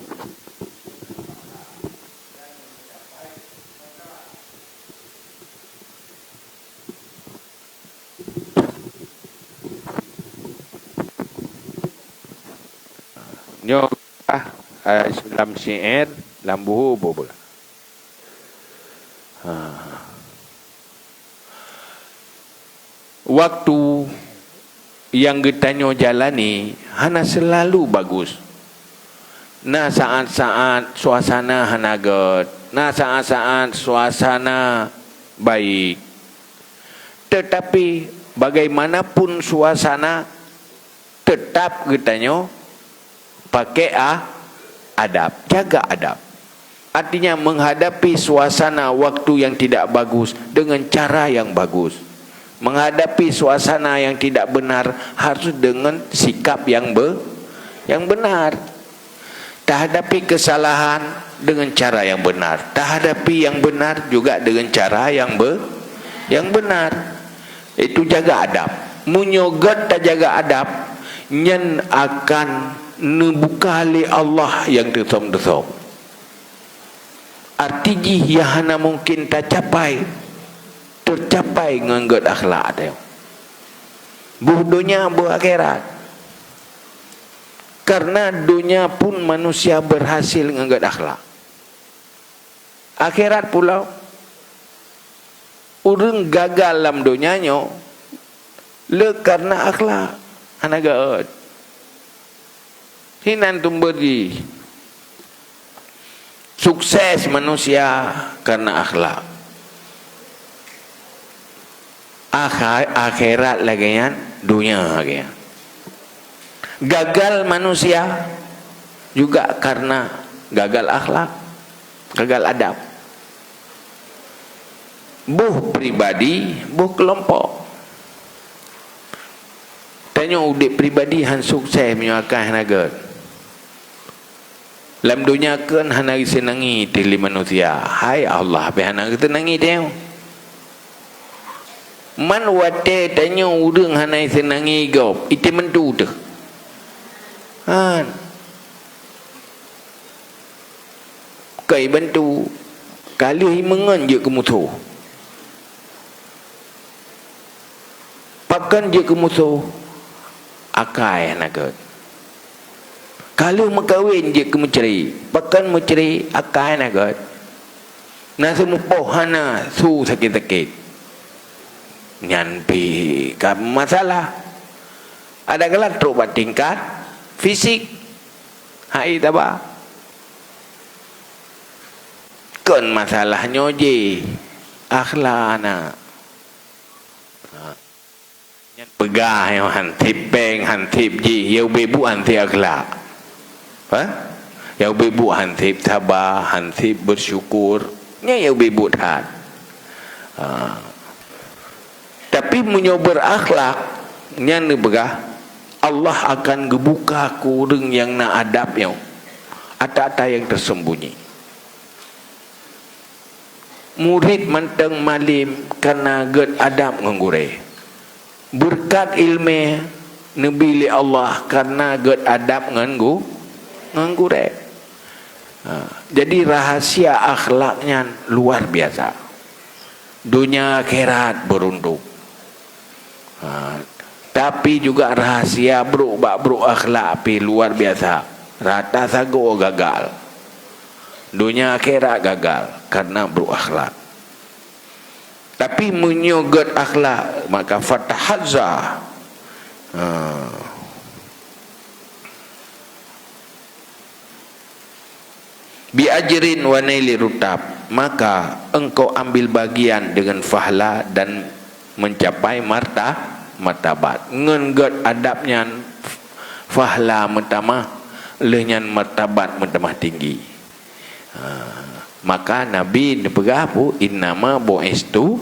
Nyoe, ah, ah, lam syair, lam buku, buku. Ha. Waktu nyang geutanyoe jalani hana seulalu bagus. Na saát-saát suasana hana gét, na saát-saát suasana Baik. Tetapi, bagaimanapun suasana, tetap geutanyoe pakai a-, adab, jaga adab. Artinya, menghadapi suasana waktu yang tidak bagus dengan cara yang bagus. Menghadapi suasana yang tidak benar harus dengan sikap yang be-, yang benar. Tahadapi kesalahan dengan cara yang benar. Tahadapi yang benar juga dengan cara yang be-, yang benar. Itu jaga adab. Meunyoe göt tajaga adab, nyan akan neubuka lé Allah nyang teusom-teusom. Arti jih nyang hana mungken tacapai, teucapai ngon göt akhlak teuh. Boh donya, boh akhirat. Karena donya pun manusia berhasil ngon göt akhlak. Akhirat pula, ureuëng gagal lam donya nyoe le karena akhlak hana göt. Hinan sumber jih. Sukses manusia karena akhlak. Akha-, akhirat lagée nyan, donya lagée nyan. Gagal manusia juga karena gagal akhlak, gagal adab. Boh pribadi, boh keulompok. Tanyoe udeb pribadi han sukses meunyoe akai hana göt. Lam donya kheun hana geuseunangi teuh lé manusia. Hai Allah, pih hana geuseunangi teuh. Man watée tanyoe ureuëng hana geuseunangi gob, item meutu teuh. Han. Kai bantu. Ka lheueh imeungon jeuet keu musoh. Pakon jeuet keu musoh? Akai hana göt. Ka lheueh meukawen jeuet keu meucre. Pakon meucre? Akai hana göt. Na seumupoh hana su sakét-sakét. Nyan pih ka masalah. Ada galak trok bak tingkat fisik. Hai taba. Kon masalah nyoe jih. Akhlak na. Ha. Nyan peugah nyoe hanseb péng, hanseb jih, ya ubé buet hanseb akhlak. Ha? Ya ubé buet hanseb saba, hanseb bersyukur. Nyan ya ubé buet that. Ha. Tapi meunyoe berakhlak, nyan neupeugah, Allah akan geubuka keu ureuëng nyang na adab nyoe ata-ata nyang teuseumbunyi. Murit mantong malém kareuna gét adab ngon gurée. Beureukat iéleumé neubi lé Allah kareuna gét adab ngon gu-, ngon gurée. Ha, jadi rahasia akhlak nyan luar biasa. Donya akhirat beuruntung. Ha, tapi juga rahasia brok bak brok akhlak pih luar biasa. Rata sagoe gagal. Donya akhirat gagal karena brok akhlak. Tapi meunyoe gét akhlak, maka fatahazza. Ha. Bi ajrin wa naili rutab, maka engkau ambil bagian dengan pahala dan mencapai marta-, martabat. Ngon gét adab nyan, pahala meutamah, lheueh nyan martabat meutamah tinggi. Ha, maka Nabi neupeugah pu, "Innama bu'istu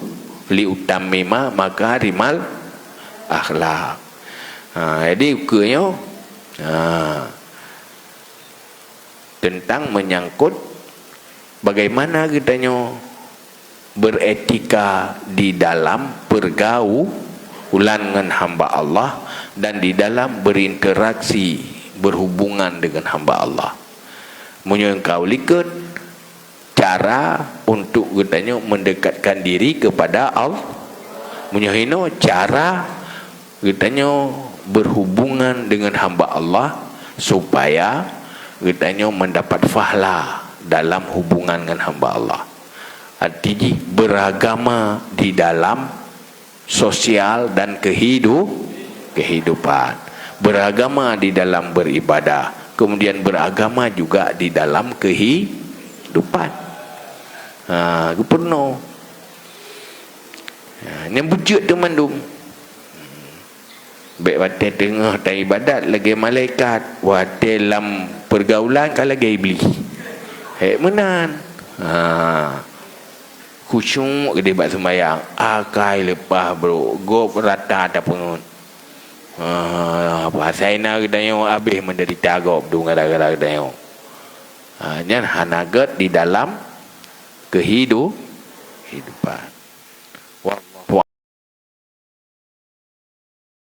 liutammima makarimal akhlak." Ha, jadi ukeue nyoe, ha, teuntang meunyangkot bagaimana geutanyoe beretika di dalam pergaulan ngon hamba Allah dan di dalam berinteraksi, berhubungan dengan hamba Allah. Meunyoe ka u likot, cara untuk geutanyoe mendekatkan diri kepada Allah. Meunyoe hinoe, cara geutanyoe berhubungan dengan hamba Allah supaya geutanyoe mendapat pahala dalam hubungan ngon hamba Allah. Arti jih beragama di dalam sosial dan kehidu-, kehidupan. Beragama di dalam beribadah, kemudian beragama juga di dalam kehidupan. Ha, geupeureunoe. Ha, nyang beujeuet teumandum. Bèk watèe teungoh taibadat lagèe malaikat, watèe lam peurgaulan ka lagèe Iblih. Hèk meunan. Ha. Khusyuk keudéh bak seumayang, akai leupah brôk, gob rata tapeungeut. Ha, pasai na geutanyoe habéh meudeurita gob dum gara-gara geutanyoe. Ha, nyan hana gèt di dalam kehidu-, kehidupan.